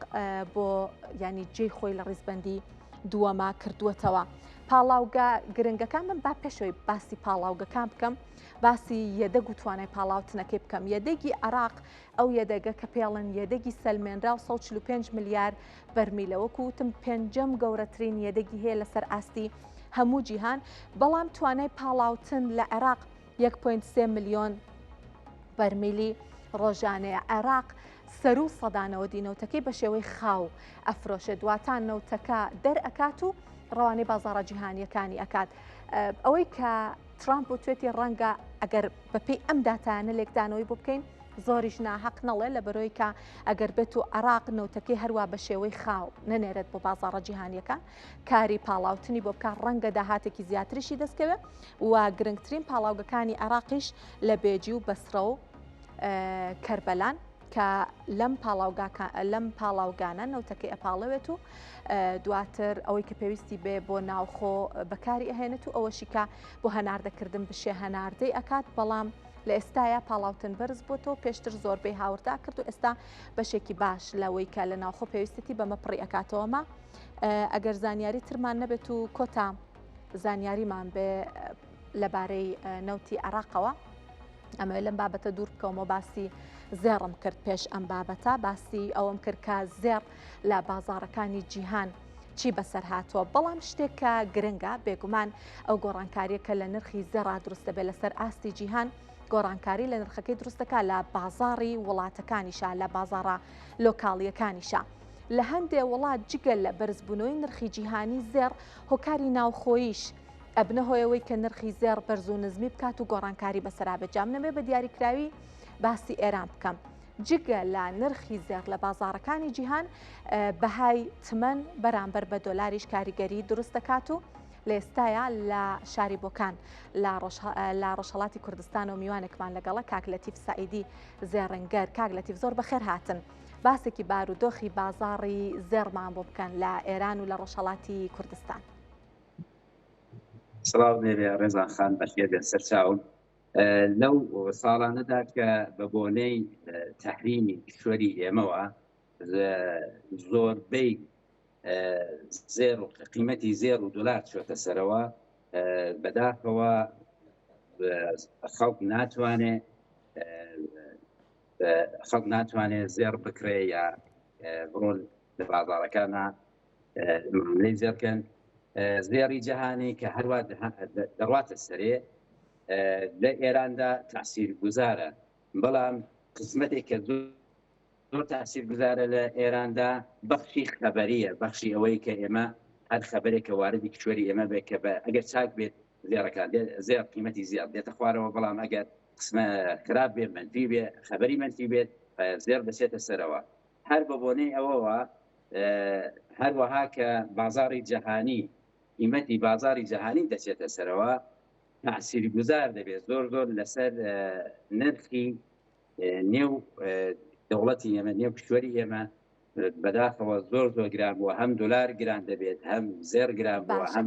بۆ ینی جێی خۆی لە ڕیزبەندی دووەما کردووەتەوە. پاڵاوگە گرنگەکان من با پێشەوەی باسی پاڵاوگەکان بکەم باسی یەدەگ و توانای پاڵاوتنەکەی بکەم یەدەگی عێراق ئەو یەدەگە کە پێڵن یەدەگی سەلمێنراو 145 ملیار بەرمیلە وەکو وتم پێنجەم گەورەترین یەدەگی هەیە لەسەر ئاستی هەموو جیهان بەڵام توانای پاڵاوتن لە عێراق 1.3 ملیۆن بەرمیلی ڕۆژانەیە عێراق سەروو سەدا نەوەدی نەوتەکەی بە شێوەی خاو ئەفرۆشێت واتا نەوتەکە دەرئەکات و ڕەوانەی بازاڕە جیهانیەکانی ئەکات ئەوەی کە ترامپ وتوێتی ڕەنگە ئەگەر بەپێی ئەم داتایانە لێکدانەوەی بۆ بکەین زۆریش ناهەق نەڵێ لە بەرۆی کە ئەگەر بێت و عراق نەوتەکەی هەروە بە شێوەی خاو نەنێرێت بۆ بازاڕە جیهانیەکان کاری پاڵاوتنی بۆ بکات ڕەنگە داهاتێکی زیاتریشی دەستکەوێت و گرنگترین پاڵاوگەکانی عراقیش لە بێجی و بەسرە و کەربەلان کە لەم پاڵاوگاکە لەم پاڵاوگانە نەوتەکەی ئەپاڵەوێت و دواتر ئەوەی کە پێویستی بێ بۆ ناوخۆ بەکاری ئەهێنێت و ئەوەشی کە بۆ هەناردەکردن بشێ هەناردەی ئەکات بەڵام لە ئێستایا پاڵاوتن بەرز بۆتەوە پێشتر زۆربەی هاوردا کرد و ئێستا بەشێکی باش لەوەی کە لە ناوخۆ پێویستێتی بەمە پڕی ئەکاتەوەمە ئەگەر زانیاری ترمان نەبێت و کۆتا زانیاریمان بێ لەبارەی نەوتی عراقەوە ئەمەوێت لەم بابەتە دوور بکەومەوە باسی زێڕم کرد پێش ئەم بابەتە باسی ئەوەم کرد کە زێڕ لە بازاڕەکانی جیهان چی بەسەر هاتووە بەڵام شتێک کە گرنگە بێگومان ئەو گۆڕانکاریە کە لە نرخی زێڕا دروست دەبێت لەسەر ئاستی جیهان گۆڕانکاری لە نرخەکەی دروست دەکات لە بازاڕی وڵاتەکانیشا لە بازاڕە لۆکاڵیەکانیشا لە هەندێ وڵات جگە لە بەرزبوونەوەی نرخی جیهانی زێڕ هۆکاری ناوخۆیش ئەبنە هۆی ئەوەی کە نرخی زێڕ بەرز و نزمی بکات و گۆڕانکاری بەسەرا بێت جا منەمێ بە دیاریکراوی باسی ئێران بکەم جگە لە نرخی زێڕ لە بازاڕەکانی جیهان بەهای تمەن بەرامبەر بە دۆلاریش کاریگەری دروست دەکات و لە ئێستایا لە شاری بۆکان لە ڕۆژهەڵاتی کوردستان و میوانێکمان لەگەڵە کاک لەتیف سعیدی زێڕنگەر کاک لەتیف زۆر بەخێر هاتن باسێکی بارودۆخی بازاڕی زێڕمان بۆ بکەن لە ئێران و لە ڕۆژهەڵاتی کوردستان. سڵاو لێبێ ڕێزان خان بەخێر بێن سەرچاوم لەو ساڵانەدا کە بە بۆنەی تەحریمی کشوەری ئێمەوە زۆربەی زێر و قیمەتی زێر و دلار چۆتە سەرەوە بەداخەوە خەڵک ناتوانێ خەڵک ناتوانێت زێڕ بکرێ یا بڕۆن لە بازارەکانە معاملەی زێڕ کەن زێڕی جەهانی کە هەروە دەڕاتە سەرێ لە ئێراندا تاسیر گوزارە بەڵام قسمەتێک کە زۆر تاسیر گوزارە لە ئێراندا بەخشی خەبەریە بەخشی ئەوەی کە ئێمە هەر خەبەرێک کە واردی کشوەری ئێمە بێت کە بە ئەگەر چاک بێت زێڕەکان زێڕ قیمەتی زیاد دێتە خوارەوە بەڵام ئەگەر قسمە خراپ بێ منفی بێ خەبەری منفی بێت زێڕ دەچێتە سەرەوە هەر بە بۆنەی ئەوەوە هەروەها کە بازاڕی جەهانی قیمەتی بازاڕی جەهانی دەچێتە سەرەوە تاسیرگوزار دەبێت زۆر زۆر لەسەر نرخی نێو دەوڵەتی ئێمە نێو کشوەری ئێمە بەداخەوە زۆر زۆر گران بووە هەم دلار گران دەبێت هەم زێر گران بووە هەم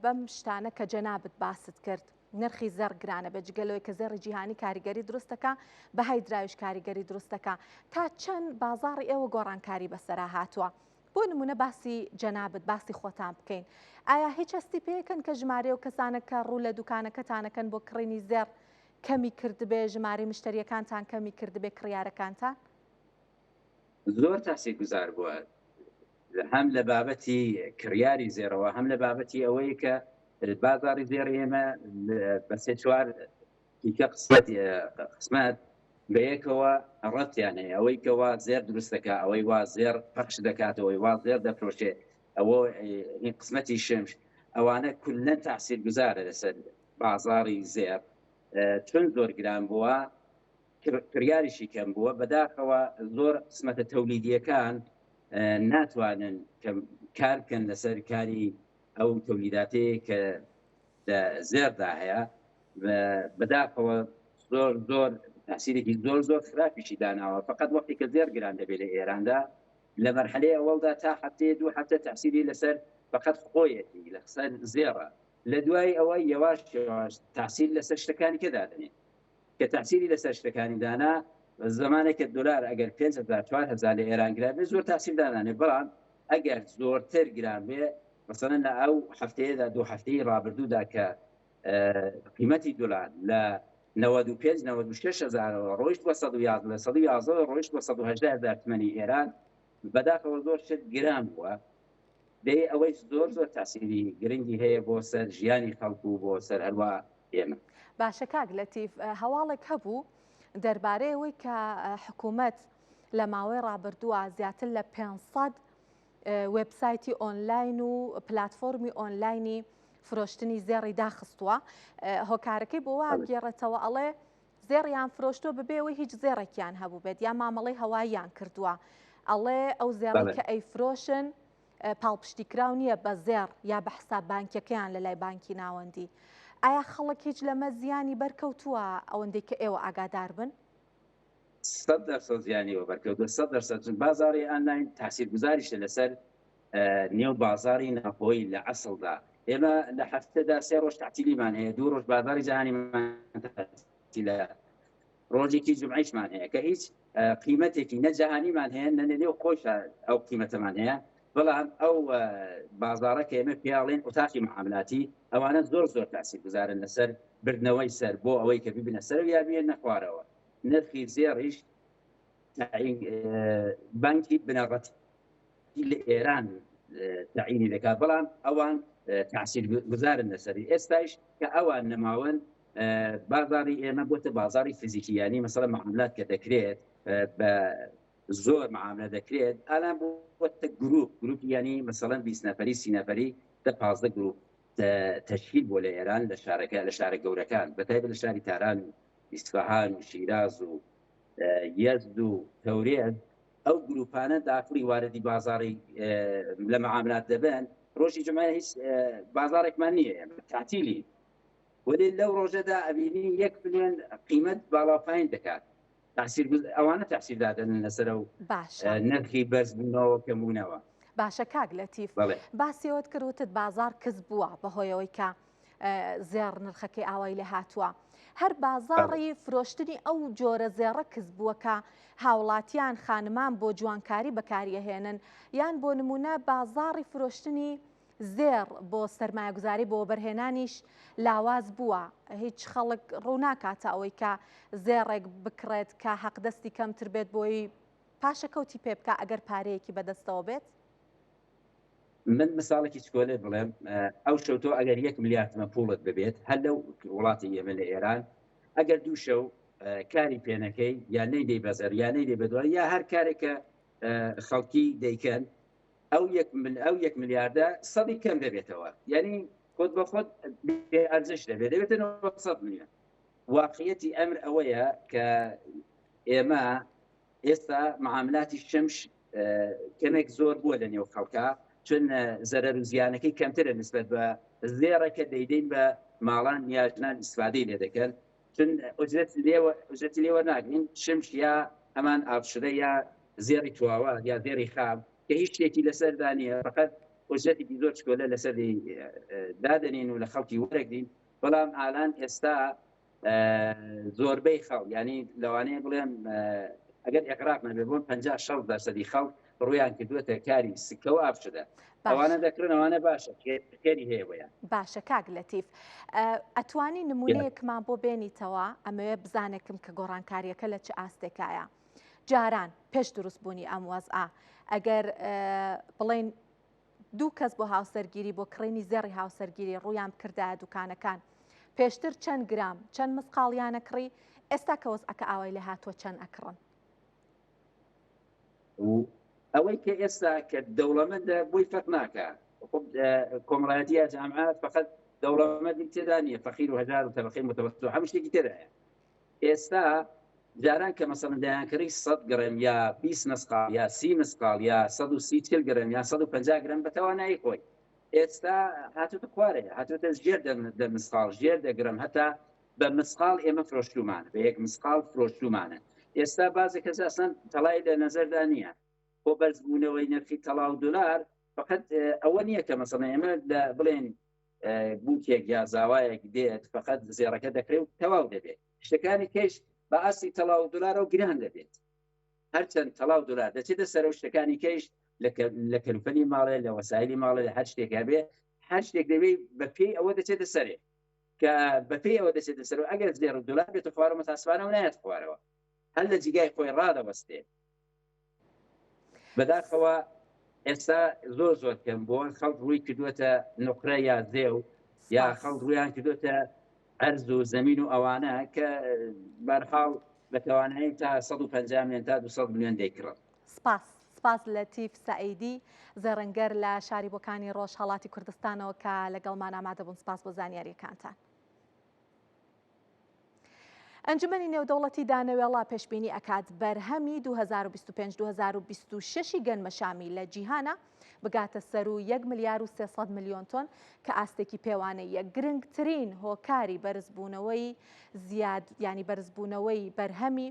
بەم شتانە کە جەنابت باست کرد نرخی زێڕ گرانە بێت، جگە لەوەی کە زێڕی جیهانی کاریگەری دروست دەکا، بەهای دراویش کاریگەری دروست دەکا. تا چەند بازاڕی ئێوە گۆڕانکاری بەسەرا هاتووە؟ بۆ نمونە باسی جەنابت، باسی خۆتان بکەین. ئایا هیچ هەستی پێکەن کە ژمارەی ئەو کەسانە کە ڕوو لە دوکانەکەتانەکەن بۆ کڕینی زێڕ کەمی کردبێ، ژمارەی مشتەریەکانتان کەمی کردبێ، کڕیارەکانتان؟ زۆر تاسیرگوزار بووە هەم لە بابەتی کڕیاری زێڕەوە هەم لە بابەتی ئەوەی کە بازاری زێڕی ئێمە بە سێ چوار تیکە قسمەت قسمەت بەیەکەوە ڕەتیان هەیە ئەوەی کە وا زێر دروست دەکا ئەوەی وا زێر پەخش دەکاتەوەی وا زێر دەفرۆشێ ئەوە هی قسمەتی شمش ئەوانە کولەن تاسیر گوزارە لەسەر بازاری زێر چون زۆر گران بووە کڕیاریشی کەم بووە بەداخەوە زۆر قسمەتە تەولیدیەکان. ناتوانن کە کار بکەن لەسەر کاری ئەو تەولیداتەیە کە لە زێردا هەیە بەداخەوە زۆر زۆر تاسیرێکی زۆر زۆر خراپیشی داناوە فقط وەختی کە زێر گران دەبێت لە ئێراندا لە مەرحەلەی ئەوەڵدا تا هەفتەیە دوو هەفتە تاسیری لەسەر فقط خۆیەتی لەسەر زێڕە لە دوای ئەوە یەواش یەواش تاسیر لەسەر شتەکانی کە دادەنێت کە تاسیری لەسەر شتەکانی دانا زمانێک کە دلار ئەگەر 5000 4000 لە ئێران گران بێ زۆر تاسیر دانانێ بەڵام ئەگەر زۆرتر گران بێ مەسەلەن لە ئەو هەفتەیەدا دوو هەفتەی ڕابردوودا کە قیمەتی دلار لە 95 96 هزارەوە ڕۆیشت بۆ 111 لە 111 ڕۆیشت بۆ 118 هزار تمەنی ئێران بەداخەوە زۆر شت گران بووە دەی ئەوەی زۆر زۆر تاسیری گرنگی هەیە بۆ سەر ژیانی خەڵک و بۆ سەر هەروە ئێمە. باشە کاک لەتیف هەواڵێک هەبوو دەربارەی ئەوەی کە حکوومەت لە ماوەی ڕابردووە زیاتر لە 500 وێبسایتی ئۆنلاین و پلاتفۆرمی ئۆنلاینی فرۆشتنی زێڕی داخستووە هۆکارەکەی بۆ وا گێڕێتەوە ئەڵێ زێڕیان فرۆشتووە بەبێ ئەوەی هیچ زێڕێکیان هەبوو بێت یا مامەڵەی هەواییان کردووە ئەڵێ ئەو زێڕی کە ئەیفرۆشن پاڵپشتیکراو نییە بە زێڕ یا بە حساب بانکیەکەیان لە لای بانکی ناوەندی ئایا خەڵک هیچ لەمە زیانی بەرکەوتووە ئەوەندەی کە ئێوە ئاگادار بن؟ 100% زیانی وە بەرکەوتووە 100% چون بازاڕی ئانلاین تاسیرگوزاریشە لەسەر نێو بازاڕی ناوخۆیی لە ئەسڵدا ئێمە لە هەفتەدا سێ ڕۆژ تەعتیلیمان هەیە دوو ڕۆژ بازاڕی جیهانیمان تەعتیلە ڕۆژێکی جومعەیشمان هەیە کە هیچ قیمەتێکی نە جیهانیمان هەیە نە لەنێو خۆیشا ئەو قیمەتەمان هەیە بەڵام ئەو بازاڕە کە ئێمە پیاڵێن ئۆتاقی معاملاتی ئەوانە زۆر زۆر تاسیر گوزارن لەسەر بردنەوەی سەر بۆ ئەوەی کە ببنە سەر یا بێنە خوارەوە نرخی زێڕیش بانکی بنەڕەتی لە ئێران تەعینی دەکات بەڵام ئەوان تاسیر گوزارن لەسەری ئێستایش کە ئەوان نەماون بازاری ئێمە بۆتە بازاری فیزیکی ینی مەسەڵە معاملات کە دەکرێت بە زۆر معاملە دەکرێت ئالان بۆتە گروپ گروپ ینی مەسەڵەن 20 نەفەری سی نەفەری دە 15 گروپ تەشکیل بۆ لە ئێران لە شارەکە لە شارە گەورەکان بەتایبەت لە شاری تاران و ئیسفەهان و شیراز و یەزد و تەورێز ئەو گروپانە داخڵی واردی بازاڕی لە معاملات دەبن ڕۆژی جمعە هیچ بازارێکمان نییە ئێمە تاتیلی وەلێ لەو ڕۆژەدا ئەبینی یەک ملیۆن قیمەت باڵاپاین دەکات تاسیر ئەوانە تاسیر دادەنن لەسەر و باشە نرخی بەرزبوونەوە کەمبوونەوە باشە کاک لەتیف باسیەوەت کرد وتت بازار کز بووە بەهۆیەوەی کە زێڕ نرخەکەی ئاوای لێ هاتووە. هەر بازاڕی فرۆشتنی ئەو جۆرە زێڕە کز بووە کە هاوڵاتیان خانمان بۆ جوانکاری بەکاریەهێنن یان بۆ نمونە بازاڕی فرۆشتنی زێڕ بۆ سەرمایەگوزاری بۆ وەبەرهێنانیش لاواز بووە هیچ خەڵک ڕووناکاتە ئەوەی کە زێڕێک بکڕێت کە حەقدەستی کەمتر بێت بۆی پاشەکەوتی پێ بکە ئەگەر پارەیەکی بەدەستەوە بێت؟ من مساڵێکی چکۆلێت بڵێم ئەو شەو تۆ ئەگەر یەک ملیارد تمە پوڵت ببێت هەر لەو وڵاتی ئێمە لە ئێران ئەگەر دوو شەو کاری پێنەکەی یا نەیدەی بەزەر یا نەیدەی بەدوار یا هەر کارێک کە خەڵکی دەیکەن ئەو یەک ئەو یەک ملیاردە سەدی کەم دەبێتەوە یعنی خۆت بە خۆت بێ ئەرزش دەبێت دەبێتە 900 میلیۆن واقعیەتی ئەمر ئەوەیە کە ئێمە ئێستا معاملاتی شمش کەمێک زۆر بووە لە نێو خەڵکا چون زەرەر و زیانەکەی کەمترە نسبەت بە زێڕە کە دەیدەین بە ماڵان یا ژنان ئیسفادەی لێ دەکەن چون ئوجرەت لێوە ئوجرەتی لێوە ناگرین شمش یا هەمان ئابشرە یا زێڕی تواوە یا زێڕی خام کە هیچ شتێکی لەسەردا نییە فقط ئوجرەتێکی زۆر چکۆلە لەسەر دادەنین و لە خەڵکی وەرەگرین بەڵام ئالان ئێستا زۆربەی خەڵک ینی لەوانەیە بڵێم ئەگەر ئێقراق نەبێ بۆن 50 60 دەرسەدی خەڵک ڕویان کردووەتە کاری سکە و ئابشدە ئەوانە دەکرن ئەوانە باشە خێری هەیە بۆیان باشە کاک لەتیف ئەتوانی نمونەیەکمان بۆ بێنیتەوە ئەمەوێ بزانێکم کە گۆڕانکاریەکە لە چ ئاستێکایە جاران پێش دروست بوونی ئەم وەزعە ئەگەر بڵێن دوو کەس بۆ هاوسەرگیری بۆ کڕینی زێڕی هاوسەرگیری ڕوویان بکردایە دوکانەکان پێشتر چەند گرام چەند مسقاڵیان ئەکڕی ئێستا کە وەزعەکە ئاوای لێ هاتووە چەند ئەکڕن؟ ئەوەی کە ئێستا کە دەوڵەمەندە بۆی فەرق ناکا کۆمەڵایەتی یا جامعە فقط دەوڵەمەندی تێدا نییە فەقیر و هەژار و تەبەقەی متەوەسط و هەموو شتێکی تێدایە ئێستا. جاران کە مەسەڵەن دەیانکڕی 100 گڕم یا 20 مسقاڵ یا 30 مسقاڵ یا 130 چل گڕم یا 150 گرم بە تەوانایی خۆی ئێستا هاتوتە خوارێ هاتوتە ژێر دە مسقاڵ ژێر دە گرم هەتا بە مسقاڵ ئێمە فرۆشتومانە بە یەک مسقاڵ فرۆشتومانە ئێستا بازێک کەس ئەسڵەن تەڵای لە نەزەردا نییە بۆ بەرزبوونەوەی نرخی تەڵا و دلار فقط ئەوە نییە کە مەسەڵەن ئێمە لە بڵێن بووکێک یا زاوایەک دێت فقط زێڕەکە دەکرێت و تەواو دەبێت شتەکانی کەش بە ئاستی تەڵا و دلارەوە گران دەبێت هەرچەند تەڵا و دلار دەچێتە سەر و شتەکانی کەش لە کەلوپەلی ماڵێ لە وەسایلی ماڵێ لە هەر شتێک هەبێ هەر شتێک دەبێت بە پێی ئەوە دەچێتە سەرێ کە بە پێی ئەوە دەچێتە سەر و ئەگەر زێڕ و دلار بێتە خوارەوە متاسفانە و نایەت خوارەوە هەر لە جیگای خۆی ڕادەوەستێ بەداخەوە ئێستا زۆر زۆر کەم بۆ خەڵک ڕووی کردووەتە نقرە یا زێو یا خەڵک ڕویان کردوتە ئەرز و زەمین و ئەوانە کە بەرحاڵ بە توانایی تا 150 میلیۆن تا 200 میلیۆن دەیکڕن. سپاس سپاس لەتیف سەعیدی زێڕنگەر لە شاری بۆکانی ڕۆژهەڵاتی کوردستانەوە کە لەگەڵمان ئامادە بوون سپاس بۆ زانیاریەکانتان. ئەنجومەنی نێودەوڵەتی دانەوێڵە پێشبینی ئەکات بەرهەمی 2025-2026 گەنمەشامی لە جیهانا بگاتە سەروو یەک ملیار و 300 ملیۆن تۆن کە ئاستێکی پێوانەییە. گرنگترین هۆکاری بەرزبوونەوەی زیاد یانی بەرزبوونەوەی بەرهەمی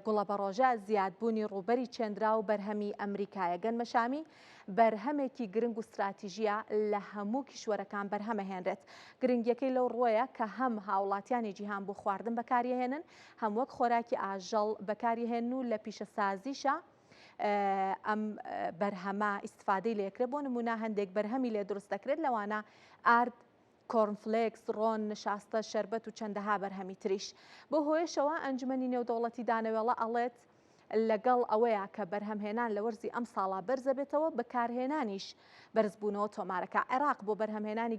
گوڵەبەڕۆژە زیادبوونی ڕووبەری چێندراو بەرهەمی ئەمریکایە. گەنمەشامی بەرهەمێکی گرنگ و ستراتیژییە لە هەموو کیشوەرەکان بەرهەمەهێنرێت. گرنگییەکەی لەو ڕووەیە کە هەم هاوڵاتیانی جیهان بۆ خواردن بەکاریەهێنن، هەم وەک خۆراکی ئاژەڵ بەکاریهێنن و لە پیشەسازیشا ئەم بەرهەمە ئیستفادەی لێکرێت، بۆ نموونە هەندێک بەرهەمی لێ دروست دەکرێت لەوانە ئارد، کۆرنفلێکس، ڕۆن، نشاستە، شەربەت و چەندەها بەرهەمی تریش. بەو هۆیەشەوە ئەنجومەنی نێودەوڵەتی دانەوێڵە ئەڵێت، لەگەڵ ئەوەیا کە بەرهەمهێنان لە وەرزی ئەمساڵا بەرزەبێتەوە، بەکارهێنانیش بەرزبوونەوە تۆمارەکا. عێراق بۆ بەرهەمهێنانی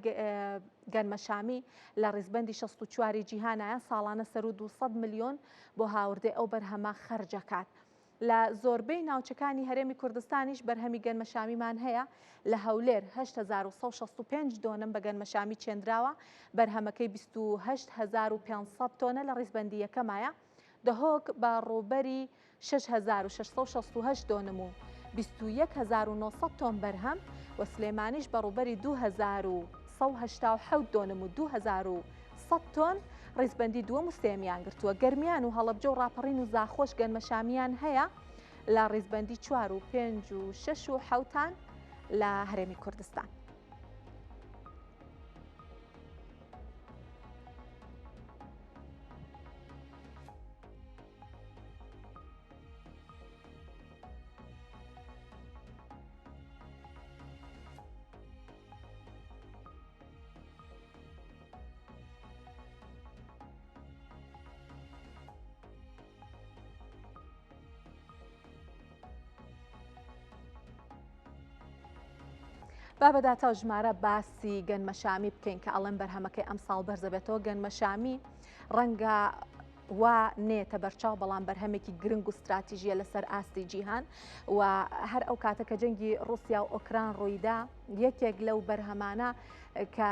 گەنمەشامی لە ڕیزبەندی 64 ی جیهانایە، ساڵانە سەروو 200 ملیۆن بۆ هاوردەی ئەو بەرهەمە خەرجەکات. لە زۆربەی ناوچەکانی هەرێمی کوردستانیش بەرهەمی گەنمەشامیمان هەیە، لە هەولێر 8165 دۆنم بە گەنمەشامی چێندراوە، بەرهەمەکەی 28500 تۆنە لە ڕیزبەندی یەکەمایە. دهۆک بە ڕووبەری 6668 دۆنم و 21900 تۆن بەرهەم و سلێمانیش بە ڕووبەری 2187 دۆنم و 2100 تۆن ڕیزبەندی دووەم و سێیەمیان گرتووە. گەرمیان و هەڵەبجە و ڕاپەڕین و زاخۆش گەنمەشامییان هەیە لە ڕیزبەندی چوار و پێنج و شەش و حەوتان لە هەرێمی کوردستان. با بە داتا و ژمارە باسی گەنمەشامی بکەین کە ئەڵێن بەرهەمەکەی ئەمساڵ بەرزەبێتەوە گەنمەشامی ڕەنگە وا نێتە بەرچاو بەڵام بەرهەمێکی گرنگ و ستراتیژیە لەسەر ئاستی جیهان و هەر ئەو کاتە کە جەنگی ڕوسیا و ئۆکران ڕوویدا یەکێک لەو بەرهەمانە کە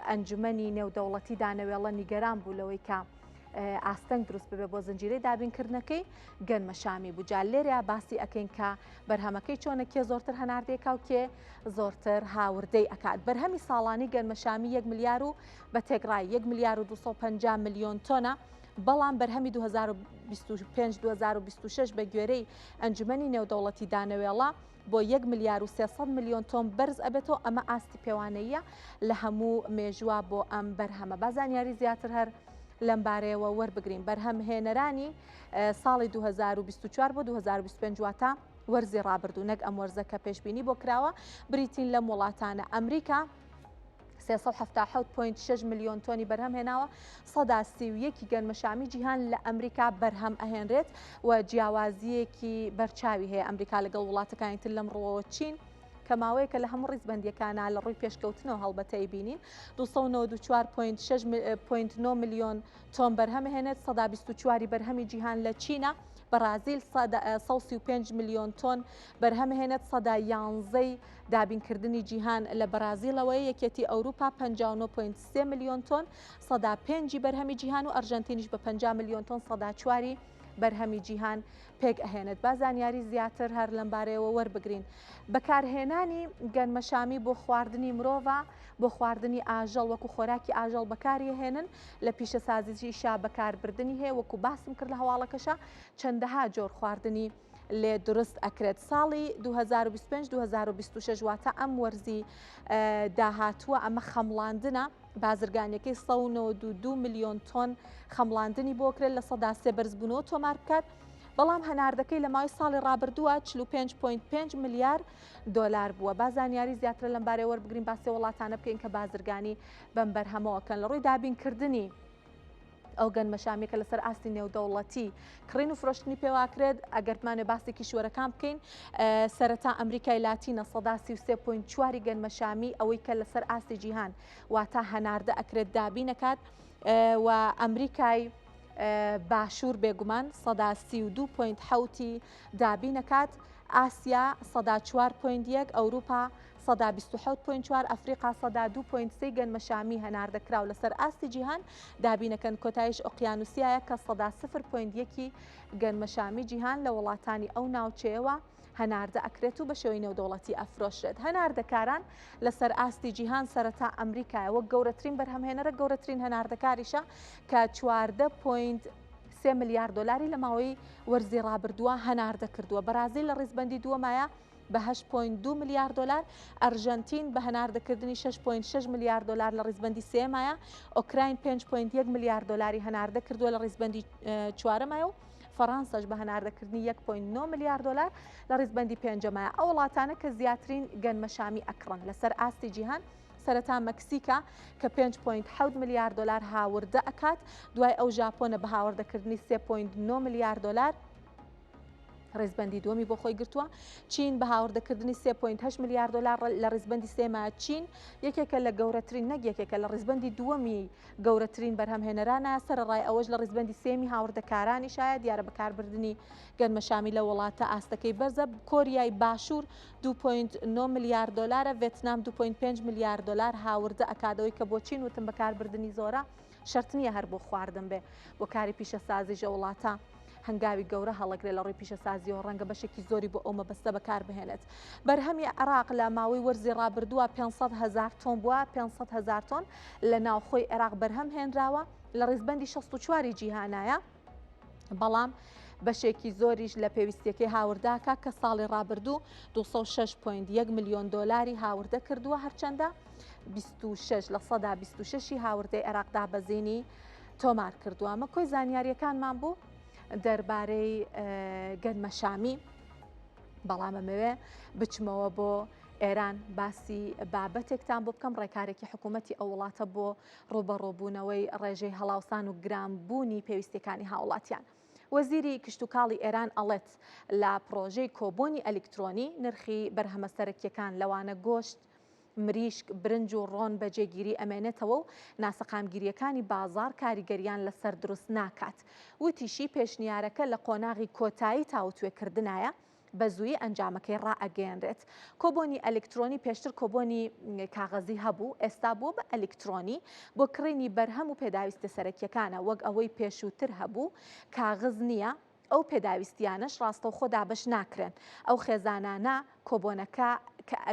ئەنجومەنی نێودەوڵەتی دانەوێڵە نیگەران بوو لەوەی کە ئاستەنگ دروست ببێ بۆ زنجیرەی دابینکردنەکەی گەنمەشامی بوو جا لێرە باسی ئەکەین کە بەرهەمەکەی چۆنە کێ زۆرتر هەناردەیەکا و کێ زۆرتر هاوردەی ئەکات بەرهەمی ساڵانی گەنمەشامی یەک ملیار و بە تێکڕای یەک ملیار و 250 ملیۆن تۆنە بەڵام بەرهەمی 2025 2026 بە گوێرەی ئەنجومەنی نێودەوڵەتی دانەوێڵە بۆ یەک ملیار و 300 ملیۆن تۆن بەرز ئەبێتەوە ئەمە ئاستی پێوانەیە لە هەموو مێژووە بۆ ئەم بەرهەمە با زانیاری زیاتر هەر لەم بارەیەوە وەربگرین بەرهەمهێنەرانی ساڵی 2024 بۆ 2025 واتە وەرزی ڕابردوو نەک ئەم وەرزە کە پێشبینی بۆ کراوە بریتین لەم وڵاتانە ئەمریکا 377.6 ملیۆن تۆنی بەرهەم هێناوە سەدا 31 گەنمەشامی جیهان لە ئەمریکا بەرهەم ئەهێنرێت و جیاوازیەکی بەرچاوی هەیە ئەمریکا لەگەڵ وڵاتەکانی تر لەم ڕووەوە چین کە ماوەیەکە لە هەموو ڕیزبەندیەکانا لە ڕووی پێشکەوتنەوە هەڵبەتە ئەیبینین 294.6.9 ملیۆن تۆن بەرهەم هێنێت سەدا 24 بەرهەمی جیهان لە چینە بەرازیل 135 ملیۆن تۆن بەرهەم هێنێت سەدا یانزەی دابینکردنی جیهان لە بەرازیلەوەیە یەکێتی ئەوروپا 59.3 ملیۆن تۆن سەدا پێنجی بەرهەمی جیهان و ئەرژەنتینیش بە 50 ملیۆن تۆن سەدا چواری. بەرهەمی جیهان پێک ئەهێنێت. با زانیاری زیاتر هەر لەمبارەیەوە وەربگرین. بەکارهێنانی گەنمەشامی بۆ خواردنی مرۆڤە، بۆ خواردنی ئاژەڵ وەکو خۆراکی ئاژەڵ بەکاری ئەهێنن، لە پیشەسازیشا بەکاربردنی هەیە وەکو باسم کرد لە هەواڵەکەشا چەندەها جۆر خواردنی لێ دروست ئەکرێت. ساڵی 2025 2026 واتە ئەم وەرزی داهاتووە ئەمە خەمڵاندنە بازرگانیەکەی 192 ملیۆن تۆن خەمڵاندنی بۆ کرێت 3% بەرزبوونەوە تۆمار بکات بەڵام هەناردەکەی لە ماوەی ساڵی ڕابردووە 45.5 ملیار دۆلار بووە. با زانیاری زیاتر لەم بارەیە وەربگرین باسی وڵاتانە بکەین کە بازرگانی بەم بەرهەمەوە کەن لە ڕووی دابینکردنی ئەو گەنمەشامیە کە لەسەر ئاستی نێودەوڵەتی کڕین و فرۆشتنی پێواکرێت ئەگەر بمانێ باسی کیشوەرەکان بکەین سەرەتا ئەمریکای لاتینە 33.4 گەنمەشامی ئەوەی کە لەسەر ئاستی جیهان واتە هەناردە ئەکرێت دابینەکات و ئەمریکای باشوور بێگومان 32.7 دابینەکات ئاسیا 4.1 ئەوروپا 27.4 ئەفریقا 2.3 گەنمەشامی هەناردەکراو لەسەر ئاستی جیهان دابینەکەن، کۆتایش ئۆقیانوسیایە کە 0.1% گەنمەشامی جیهان لە وڵاتانی ئەو ناوچەیەوە هەناردە ئەکرێت و بە شێوەی نێودەوڵەتی ئەفرۆشرێت. هەناردەکاران لەسەر ئاستی جیهان سەرەتا ئەمریکایە وەک گەورەترین بەرهەمهێنەرە گەورەترین هەناردەکاریشە کە 14.3 ملیار دۆلاری لە ماوەی وەرزی ڕابردووە هەناردە کردووە. بەرازیل لە ڕیزبەندی دووەمایە بە 8.2 ملیار دۆلار، ئەرژەنتین بە هەناردەکردنی 6.6 ملیار دۆلار لە ڕیزبەندی سێیەمایە، ئۆکراین 5.1 ملیار دۆلاری هەناردە کردووە لە ڕیزبەندی چوارەمایە و فەڕانسەش بە هەناردەکردنی 1.9 ملیار دۆلار لە ڕیزبەندی پێنجەمایە. ئەو وڵاتانە کە زیاترین گەنمەشامی ئەکڕن لەسەر ئاستی جیهان سەرەتا مەکسیکە کە 5.7 ملیار دۆلار هاوردە ئەکات، دوای ئەو ژاپۆنە بە هاوردەکردنی 3.9 ملیار دۆلار، ڕیزبەندی دووەمی بۆ خۆی گرتووە. چین بە هاوردەکردنی 3.8 ملیار دۆلار لە ڕیزبەندی سێمە چین یەکێکە لە گەورەترین نەک یەکێکە لە ڕیزبەندی دووەمی گەورەترین بەرهەمهێنەرانە سەرەڕای ئەوەش لە ڕیزبەندی سێمی هاوردەکارانیشایە دیارە بەکاربردنی گەنمەشامی لە وڵاتە ئاستەکەی بەرزە کۆریای باشوور 2.9 ملیار دۆلارە ڤێتنام 2.5 ملیار دۆلار هاوردە ئەکادەوەی کە بۆ چین وتم بەکاربردنی زۆرە شەرت نییە هەر بۆ خواردن بێ بۆ کاری پیشەسازیش ئەو وڵاتە هەنگاوی گەورە هەڵەگرێ لە ڕووی پیشەسازیەوە ڕەنگە بەشێکی زۆری بۆ ئەو مەبەستە بەکار بهێنێت. بەرهەمی عێراق لە ماوەی وەرزی ڕابردووە 500 هەزار تۆن بووە، 500 هەزار تۆن لە ناوخۆی عێراق بەرهەم هێنراوە، لە ڕیزبەندی 64 ی جیهانایە، بەڵام بەشێکی زۆریش لە پێویستیەکەی هاورداکە کە ساڵی ڕابردوو 206.1 ملیۆن دۆلاری هاوردە کردووە هەرچەندە 26 لە سەدا 26 ی هاوردەی عێراق دابەزینی تۆمار کردووە. ئەمە کۆی زانیاریەکانمان بوو دەربارەی گەنمەشامی بەڵام ئەمەوێ بچمەوە بۆ ئێران باسی بابەتێکتان بۆ بکەم ڕێکارێکی حکوومەتی ئەو وڵاتە بۆ ڕوبەڕۆبوونەوەی ڕێژەی هەڵاوسان و گرانبوونی پێویستەکانی هاوڵاتیان. وەزیری کشتوکاڵی ئێران ئەڵێت لە پرۆژەی کۆبۆنی ئەلیکترۆنی نرخی بەرهەمە سەرەکیەکان لەوانە گۆشت، مریشک، برنج و ڕۆن بە جێگیری ئەمێنێتەوە و ناسەقامگیرییەکانی بازاڕ کاریگەرییان لەسەر دروست ناکات. وتیشی، پێشنیارەکە لە قۆناغی کۆتایی تاوتوێکردنایە، بە زوویی ئەنجامەکەی ڕائەگەیەنرێت. کۆبۆنی ئەلیکترۆنی پێشتر کۆبۆنی کاغەزی هەبوو، ئێستا بووە بە ئەلیکترۆنی، بۆ کڕینی بەرهەم و پێداویستە سەرەکییەکانە، وەک ئەوەی پێشووتر هەبوو، کاغز نییە، ئەو پێداویستییانەش ڕاستەوخۆ دابەش ناکرێن، ئەو خێزانانە کۆبۆنەکە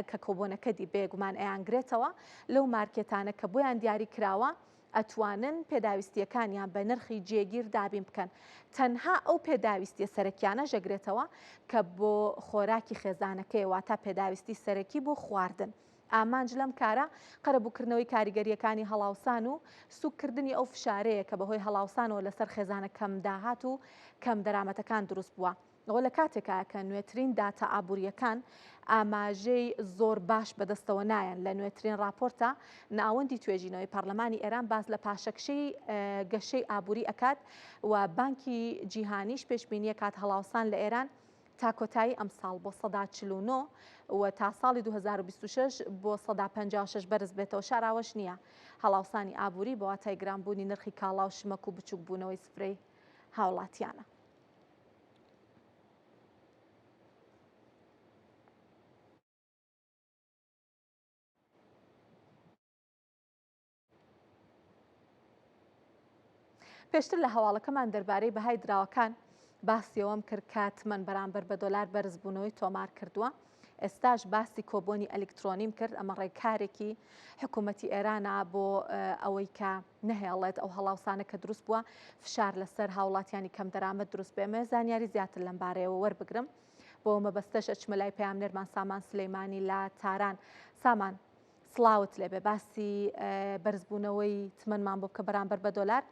کە کۆبۆنەکە دی بێگومان ئەیانگرێتەوە لەو مارکێتانە کە بۆیان دیاری کراوە ئەتوانن پێداویستییەکانیان بە نرخی جێگیر دابین بکەن تەنها ئەو پێداویستیە سەرەکیانەش ئەگرێتەوە کە بۆ خۆراکی خێزانەکەیە واتا پێداویستی سەرەکی بۆ خواردن. ئامانج لەم کارە قەرەبووکردنەوەی کاریگەرییەکانی هەڵاوسان و سووککردنی ئەو فشارەیە کە بەهۆی هەڵاوسانەوە لەسەر خێزانە کەمداهات و کەمدەرامەتەکان دروست بووە. ئەوە لە کاتێکایە کە نوێترین داتا ئابوورییەکان ئاماژەی زۆر باش بەدەستەوە نایەن. لە نوێترین ڕاپۆرتا ناوەندی توێژینەوەی پەرلەمانی ئێران باس لە پاشەکشەی گەشەی ئابووری ئەکات و بانکی جیهانیش پێشبینییەکات هەڵاوسان لە ئێران تا کۆتایی ئەمساڵ بۆ 49% و تا ساڵی 2026 بۆ 56% بەرز بێتەوە شاراوەش نییە. هەڵاوسانی ئابووری بە واتای گرانبوونی نرخی کاڵا و شمەک و بچووکبوونەوەی سفرەی هاوڵاتیانە. پێشتر لە هەواڵەکەمان دەربارەی بەهای دراوەکان باسی ئەوەم کرد کە تمەن بەرامبەر بە دۆلار بەرزبوونەوەی تۆمار کردووە. ئێستاش باسی کۆبۆنی ئەلیکترۆنیم کرد، ئەمە ڕێکارێکی حکوومەتی ئێرانە بۆ ئەوەی کە نەهێڵێت ئەو هەڵاوسانە کە دروست بووە فشار لەسەر هاوڵاتیانی کەمدەرامەت دروست بێ. ئەمەوێ زانیاری زیاتر لەم بارەیەوە وەربگرم. بۆ مەبەستەش ئەچمە لای پەیامنێرمان سامان سولەیمانی لە تاران. سامان سڵاوت لێبێ باسی بەرزبوونەوەی تمەنمان بۆ بکە بەرامبەر بە دۆلار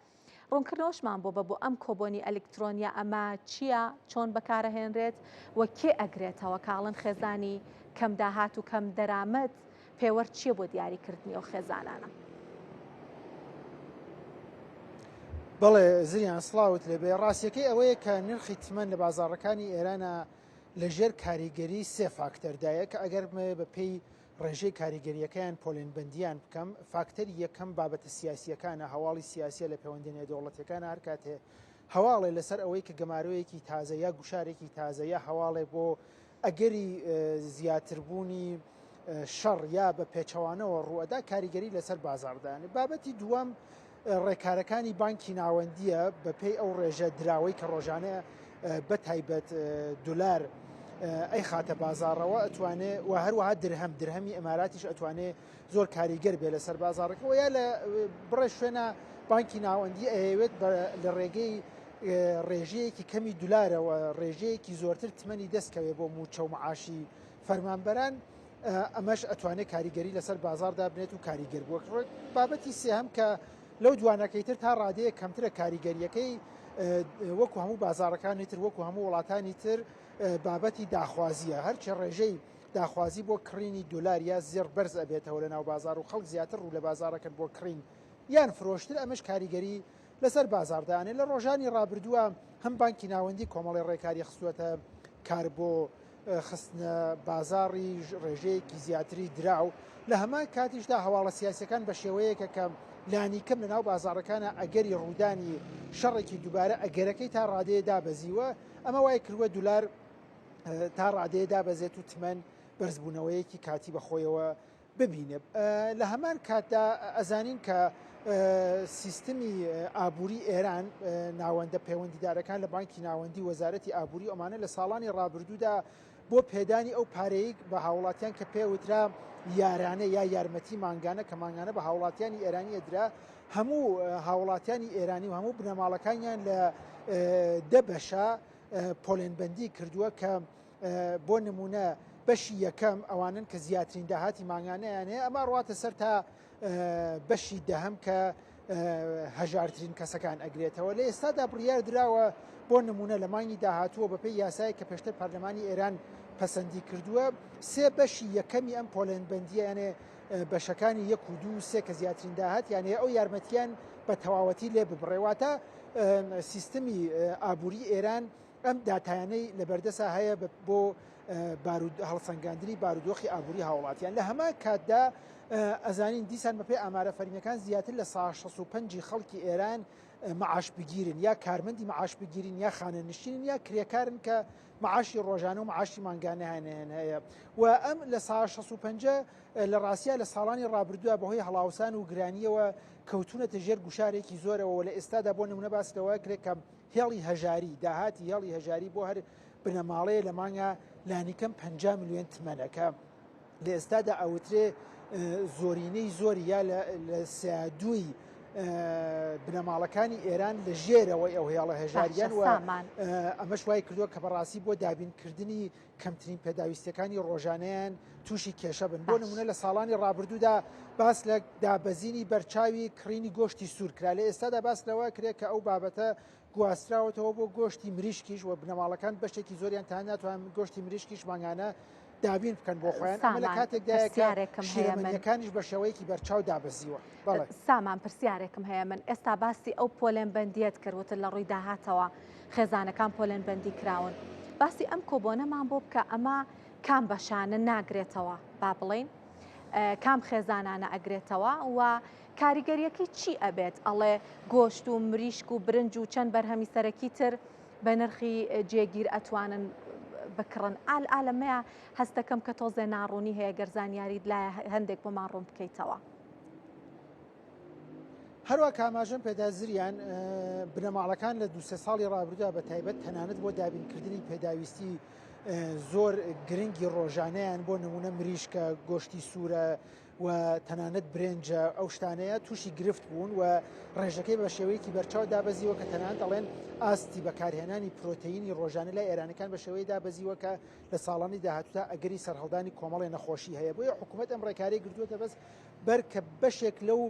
ڕوونکردنەوەشمان بۆ بە بۆ ئەم کۆبۆنی ئەلیکترۆنیە ئەمە چییە چۆن بەکارەهێنرێت و کێ ئەگرێتەوە کاڵن خێزانی کەم داهات و کەم دەرامەت پێوەر چییە بۆ دیاریکردنی ئەو خێزانانە؟ بەڵێ زریان سڵاوت لێبێ ڕاستیەکەی ئەوەیە کە نرخی تمەن لە بازاڕەکانی ئێرانە لەژێر کاریگەری سێ فاکتەردایە کە ئەگەر بمەوێ بە پێی ڕێژەی کاریگەریەکەیان پۆلێنبەندیان بکەم فاکتەری یەکەم بابەتە سیاسیەکانە هەواڵی سیاسیە لە پەیوەندی نێودەوڵەتیەکانە هەر کاتێ هەواڵێ لەسەر ئەوەی کە گەمارۆیەکی تازە یا گوشارێکی تازە یا هەواڵێ بۆ ئەگەری زیاتربوونی شەڕ یا بە پێچەوانەوە ڕووەدا کاریگەری لەسەر بازاڕدانێ. بابەتی دووەم ڕێکارەکانی بانکی ناوەندیە بەپێی ئەو ڕێژە دراوەی کە ڕۆژانە بە تایبەت دولار ئەی خاتە بازاڕەوە ئەتوانێ و هەروەها درهەم درهەمی ئەماراتیش ئەتوانێ زۆر کاریگەر بێ لەسەر بازاڕەکەەوە یا لە بڕێ شوێنە بانکی ناوەندی ئەیەوێت لە ڕێگەی ڕێژەیەکی کەمی دولارەوە ڕێژەیەکی زۆرتر تمەنی دەستکەوێ بۆ مووچە و معاشی فەرمانبەران ئەمەش ئەتوانێت کاریگەری لەسەر بازار دابنێت و کاریگەر بووە بابەتی سێهەم کە لەو دوانەکەی تر تا ڕادەیە کەمترە کاریگەریەکەی وەکو هەموو بازارەکانی تر وەکو هەموو وڵاتانی تر بابەتی داخوازیە هەرچی ڕێژەی داخوازی بۆ کڕینی دلار یا زێڕ بەرز ئەبێتەوە لە ناو بازار و خەڵک زیاتر ڕوو لە بازارەکەن بۆ کڕین یان فرۆشتن ئەمەش کاریگەری لەسەر بازاڕ دانێ. لە ڕۆژانی ڕابردووە هەم بانکی ناوەندی کۆمەڵی ڕێکاری خستووەتە کار بۆ خستنە بازاڕی ڕێژەیەکی زیاتری دراو، لە هەمان کاتیشدا هەواڵە سیاسیەکان بە شێوەیەکە کە لانیکەم لەناو بازاڕەکانە ئەگەری ڕوودانی شەڕێکی دووبارە ئەگەرەکەی تا ڕادەیە دابەزیوە، ئەمە وای کردووە دولار تا ڕادەیە دابەزێت و تمەن بەرزبوونەوەیەکی کاتی بەخۆیەوە ببینێ. لە هەمان کاتدا ئەزانین کە سیستمی ئابووری ئێران ناوەندە پەیوەندیدارەکان لە بانکی ناوەندی وەزارەتی ئابووری ئەمانە لە ساڵانی ڕابردوودا بۆ پێدانی ئەو پارەیە بە هاوڵاتیان کە پێوترا یارانە یا یارمەتی مانگانە کە مانگانە بە هاوڵاتیانی ئێرانی ئەدرا هەموو هاوڵاتیانی ئێرانی و هەموو بنەماڵەکانیان لە دە بەشە پۆلێنبندی کردووە کە بۆ نمونە بەشی یەکەم ئەوانن کە زیاترین داهاتی مانگانەیان هەیە ئەمە ڕاتە سەر تا بەشی دەهەم کە هەژارترین کەسەکان ئەگرێتەوە لە ئێستادا بڕیار دراوە بۆ نمونە لە مانگی داهاتووە بەپێی یاسای کە پێشتر پەرلەمانی ئێران پەسەندی کردووە سێ بەشی یەکەمی ئەم پۆلێنبندیە یانێ بەشەکانی یەک و دوو سێ کە زیاترین داهات یانێ ئەو یارمەتیان بە تەواوەتی لێ ببڕێواتە سیستمی ئابووری ئێران ئەم داتایانەی لەبەردەسا هەیە بۆ هەڵسەنگاندنی بارودۆخی ئابووری هاوڵاتیان لە هەمان کاتدا ئەزانین دیسان بەپێی ئامارە فەرمیەکان زیاتر لە 65 خەڵکی ئێران معاش بگیرن یا کارمەندی معاش بگیرین یا خانەنشینن یا کرێکارن کە معاشی ڕۆژانە و معاشی مانگانەیان هەیە و ئەم لە سا 65 لە ڕاستیا لە ساڵانی ڕابردووە بەهۆی هەڵاوسان و گرانیەوە کەوتونەتە ژێر گوشارێکی زۆرەوە لە ئێستادا بۆ نمونە باس لەوە کرێت کە هێڵی هەژاری، داهاتی هێڵی هەژاری بۆ هەر بنەماڵەیە لە مانگا لانیکەم 50 ملیۆن تمەنە کە لە ئێستادا ئەوترێ زۆرینەی زۆری یا لە سیادووی بنەماڵەکانی ئێران لە ژێرەوەی ئەو هێڵە هەژاریان و ئەمەش وای کردووە کە بەڕاستی بۆ دابینکردنی کەمترین پێداویستیەکانی ڕۆژانەیان تووشی کێشە بن بۆ نمونە لە ساڵانی ڕابردوودا باس لە دابەزینی بەرچاوی کڕینی گۆشتی سوور کرا لە ئێستادا باس لەوە کرێت کە ئەو بابەتە گواستراوەتەوە بۆ گۆشتی مریشکیش و بنەماڵەکان بەشێکی زۆریان تا ناتوان گۆشتی مریشکیش مانگانە دابین بکەن بۆ خۆیان ئەمە لە کاتێکدایە کە شیرەمەنیەکانیش بە شێوەیەکی بەرچاو دابەزیوە. بەڵێ. سامان پرسیارێکم هەیە من ئێستا باسی ئەو پۆلێن بەندیەت کرد وتت لە ڕووی داهاتەوە خێزانەکان پۆلێن بەندی کراون باسی ئەم کۆبۆنەمان بۆ بکە ئەمە کام بەشانە ناگرێتەوە با بڵین کام خێزانانە ئەگرێتەوە و کاریگەریەکەی چی ئەبێت ئەڵێ گۆشت و مریشک و برنج و چەند بەرهەمی سەرەکی تر بە نرخی جێگیر ئەتوانن بکڕن ئال ئالەمەیە هەستەکەم کە تۆزێ ناڕوونی هەیە گەر زانیاریت لایە هەندێک بۆمان ڕوون بکەیتەوە. هەروا کە ئاماژەم پێدا زریان، بنەماڵەکان لە دوو سێ ساڵی ڕابردوودا بە تایبەت تەنانەت بۆ دابینکردنی پێداویستی زۆر گرنگی ڕۆژانەیان بۆ نمونە مریشکە، گۆشتی سوورە و تەنانەت برنجە ئەو شتانەیە تووشی گرفت بوون و ڕێژەکەی بە شێوەیەکی بەرچاو دابەزیوە کە تەنانەت دەڵێن ئاستی بەکارهێنانی پرۆتئینی ڕۆژانە لای ئێرانەکان بە شێوەی دابەزیوە کە لە ساڵانی داهاتوودا ئەگەری سەرهەڵدانی کۆمەڵێ نەخۆشی هەیە بۆیە حکوومەت ئەم ڕێکارەی گرتووەتە بەس بەر کە بەشێک لەو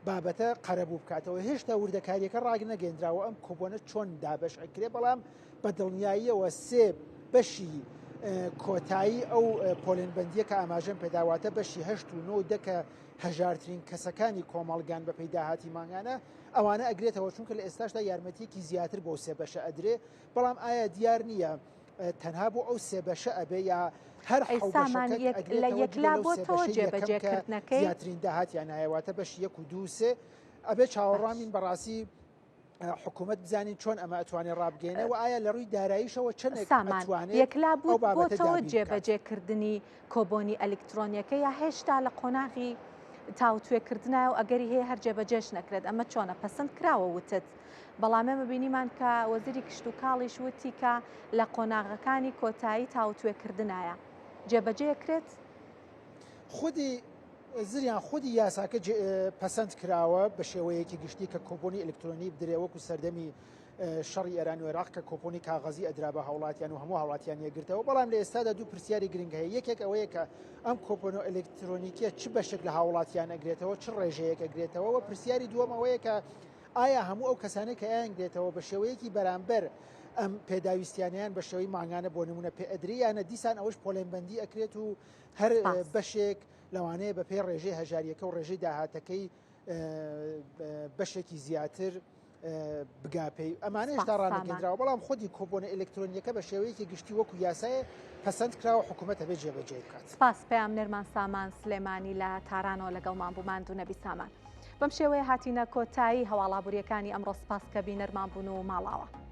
بابەتە قەرەبوو بکاتەوە هێشتا وردەکاریەکە ڕاگنەگەندراوە ئەم کۆبۆنە چۆن دابەش ئەکرێ بەڵام بە دڵنیاییەوە سێ بەشی کۆتایی ئەو پۆلێنبەندیە کە ئاماژەم پێداواتە بەشی هەشت و نۆ دەکە هەژارترین کەسەکانی کۆمەڵگان بە پێی داهاتی مانگانە ئەوانە ئەگرێتەوە چونکە لە ئێستاشدا یارمەتیەکی زیاتر بۆ سێ بەشە ئەدرێ بەڵام ئایا دیار نییە تەنها بۆ ئەو سێ بەشە ئەبێ یا هەر ئەی سامان یەک لە یەکلا بۆتەوە جێبەجێکردنەکەی؟ زیاترین داهاتیان هەیە واتە بەشی یەک و دوو سێ ئەبێ چاوەڕوانین بەڕاستی حکوومەت بزانین چۆن ئەمە ئەتوانێت ڕابگەێنێ و ئایا لە ڕووی داراییشەوە چەندێک سامان ئەتوانێت یەکلا ئەو بوو بابەتە بۆتەوە دابین بکات. جێبەجێکردنی کۆبۆنی ئەلیکترۆنیەکە یا هێشتا لە قۆناغی تاوتوێکردنایە و ئەگەری هەیە هەر جێبەجێش نەکرێت ئەمە چۆنە پەسەند کراوە وتت بەڵام ئێمە بینیمان کە وەزیری کشتوکاڵیش وتی کە لە قۆناغەکانی کۆتایی تاوتوێکردنایە. جێبەجێکرێت؟ خودی زریان خودی یاساکە پەسەند کراوە بە شێوەیەکی گشتی کە کۆپۆنی ئەلکترۆنی بدرێ وەکو سەردەمی شەڕی ئێران و عێراق کە کۆپۆنی کاغەزی ئەدرا بە هاوڵاتیان و هەموو هاوڵاتیان یەکگرتەوە بەڵام لە ئێستادا دوو پرسیاری گرنگ هەیە یەکێک ئەوەیە کە ئەم کۆپۆنۆ ئەلکترۆنیکیە چ بەشێک لە هاوڵاتیان ئەگرێتەوە چ ڕێژەیەک ئەگرێتەوە و پرسیاری دووەم ئەوەیە کە ئایا هەموو ئەو کەسانەی کە ئەیانگرێتەوە بە شێوەیەکی بەرامبەر ئەم پێداویستیانەیان بە شێوەی مانگانە بۆ نمونە پێ ئەدرێ یانە دیسان ئەوەش پۆلێنبەندی ئەکرێت و هەر بەشێک لەوانەیە بە پێی ڕێژەی هەژاریەکە و ڕێژەی داهاتەکەی بەشێکی زیاتر بگا پێی ئەمانە هێشتا ڕانەگەندراوە بەڵام خودی کۆپۆنە ئەلکترۆنیەکە بە شێوەیەکی گشتی وەکو یاسایە پەسەند کراوە حکوومەت هەبێ جێبەجێ بکات. سپاس پەیامنێرمان سامان سلێمانی لە تارانەوە لەگەڵمان بوو ماندوو نەبی سامان. بەم شێوەیە هاتینە کۆتایی هەواڵابووریەکانی ئەمڕۆ سپاس کە بینەرمان بوون و ماڵاوە.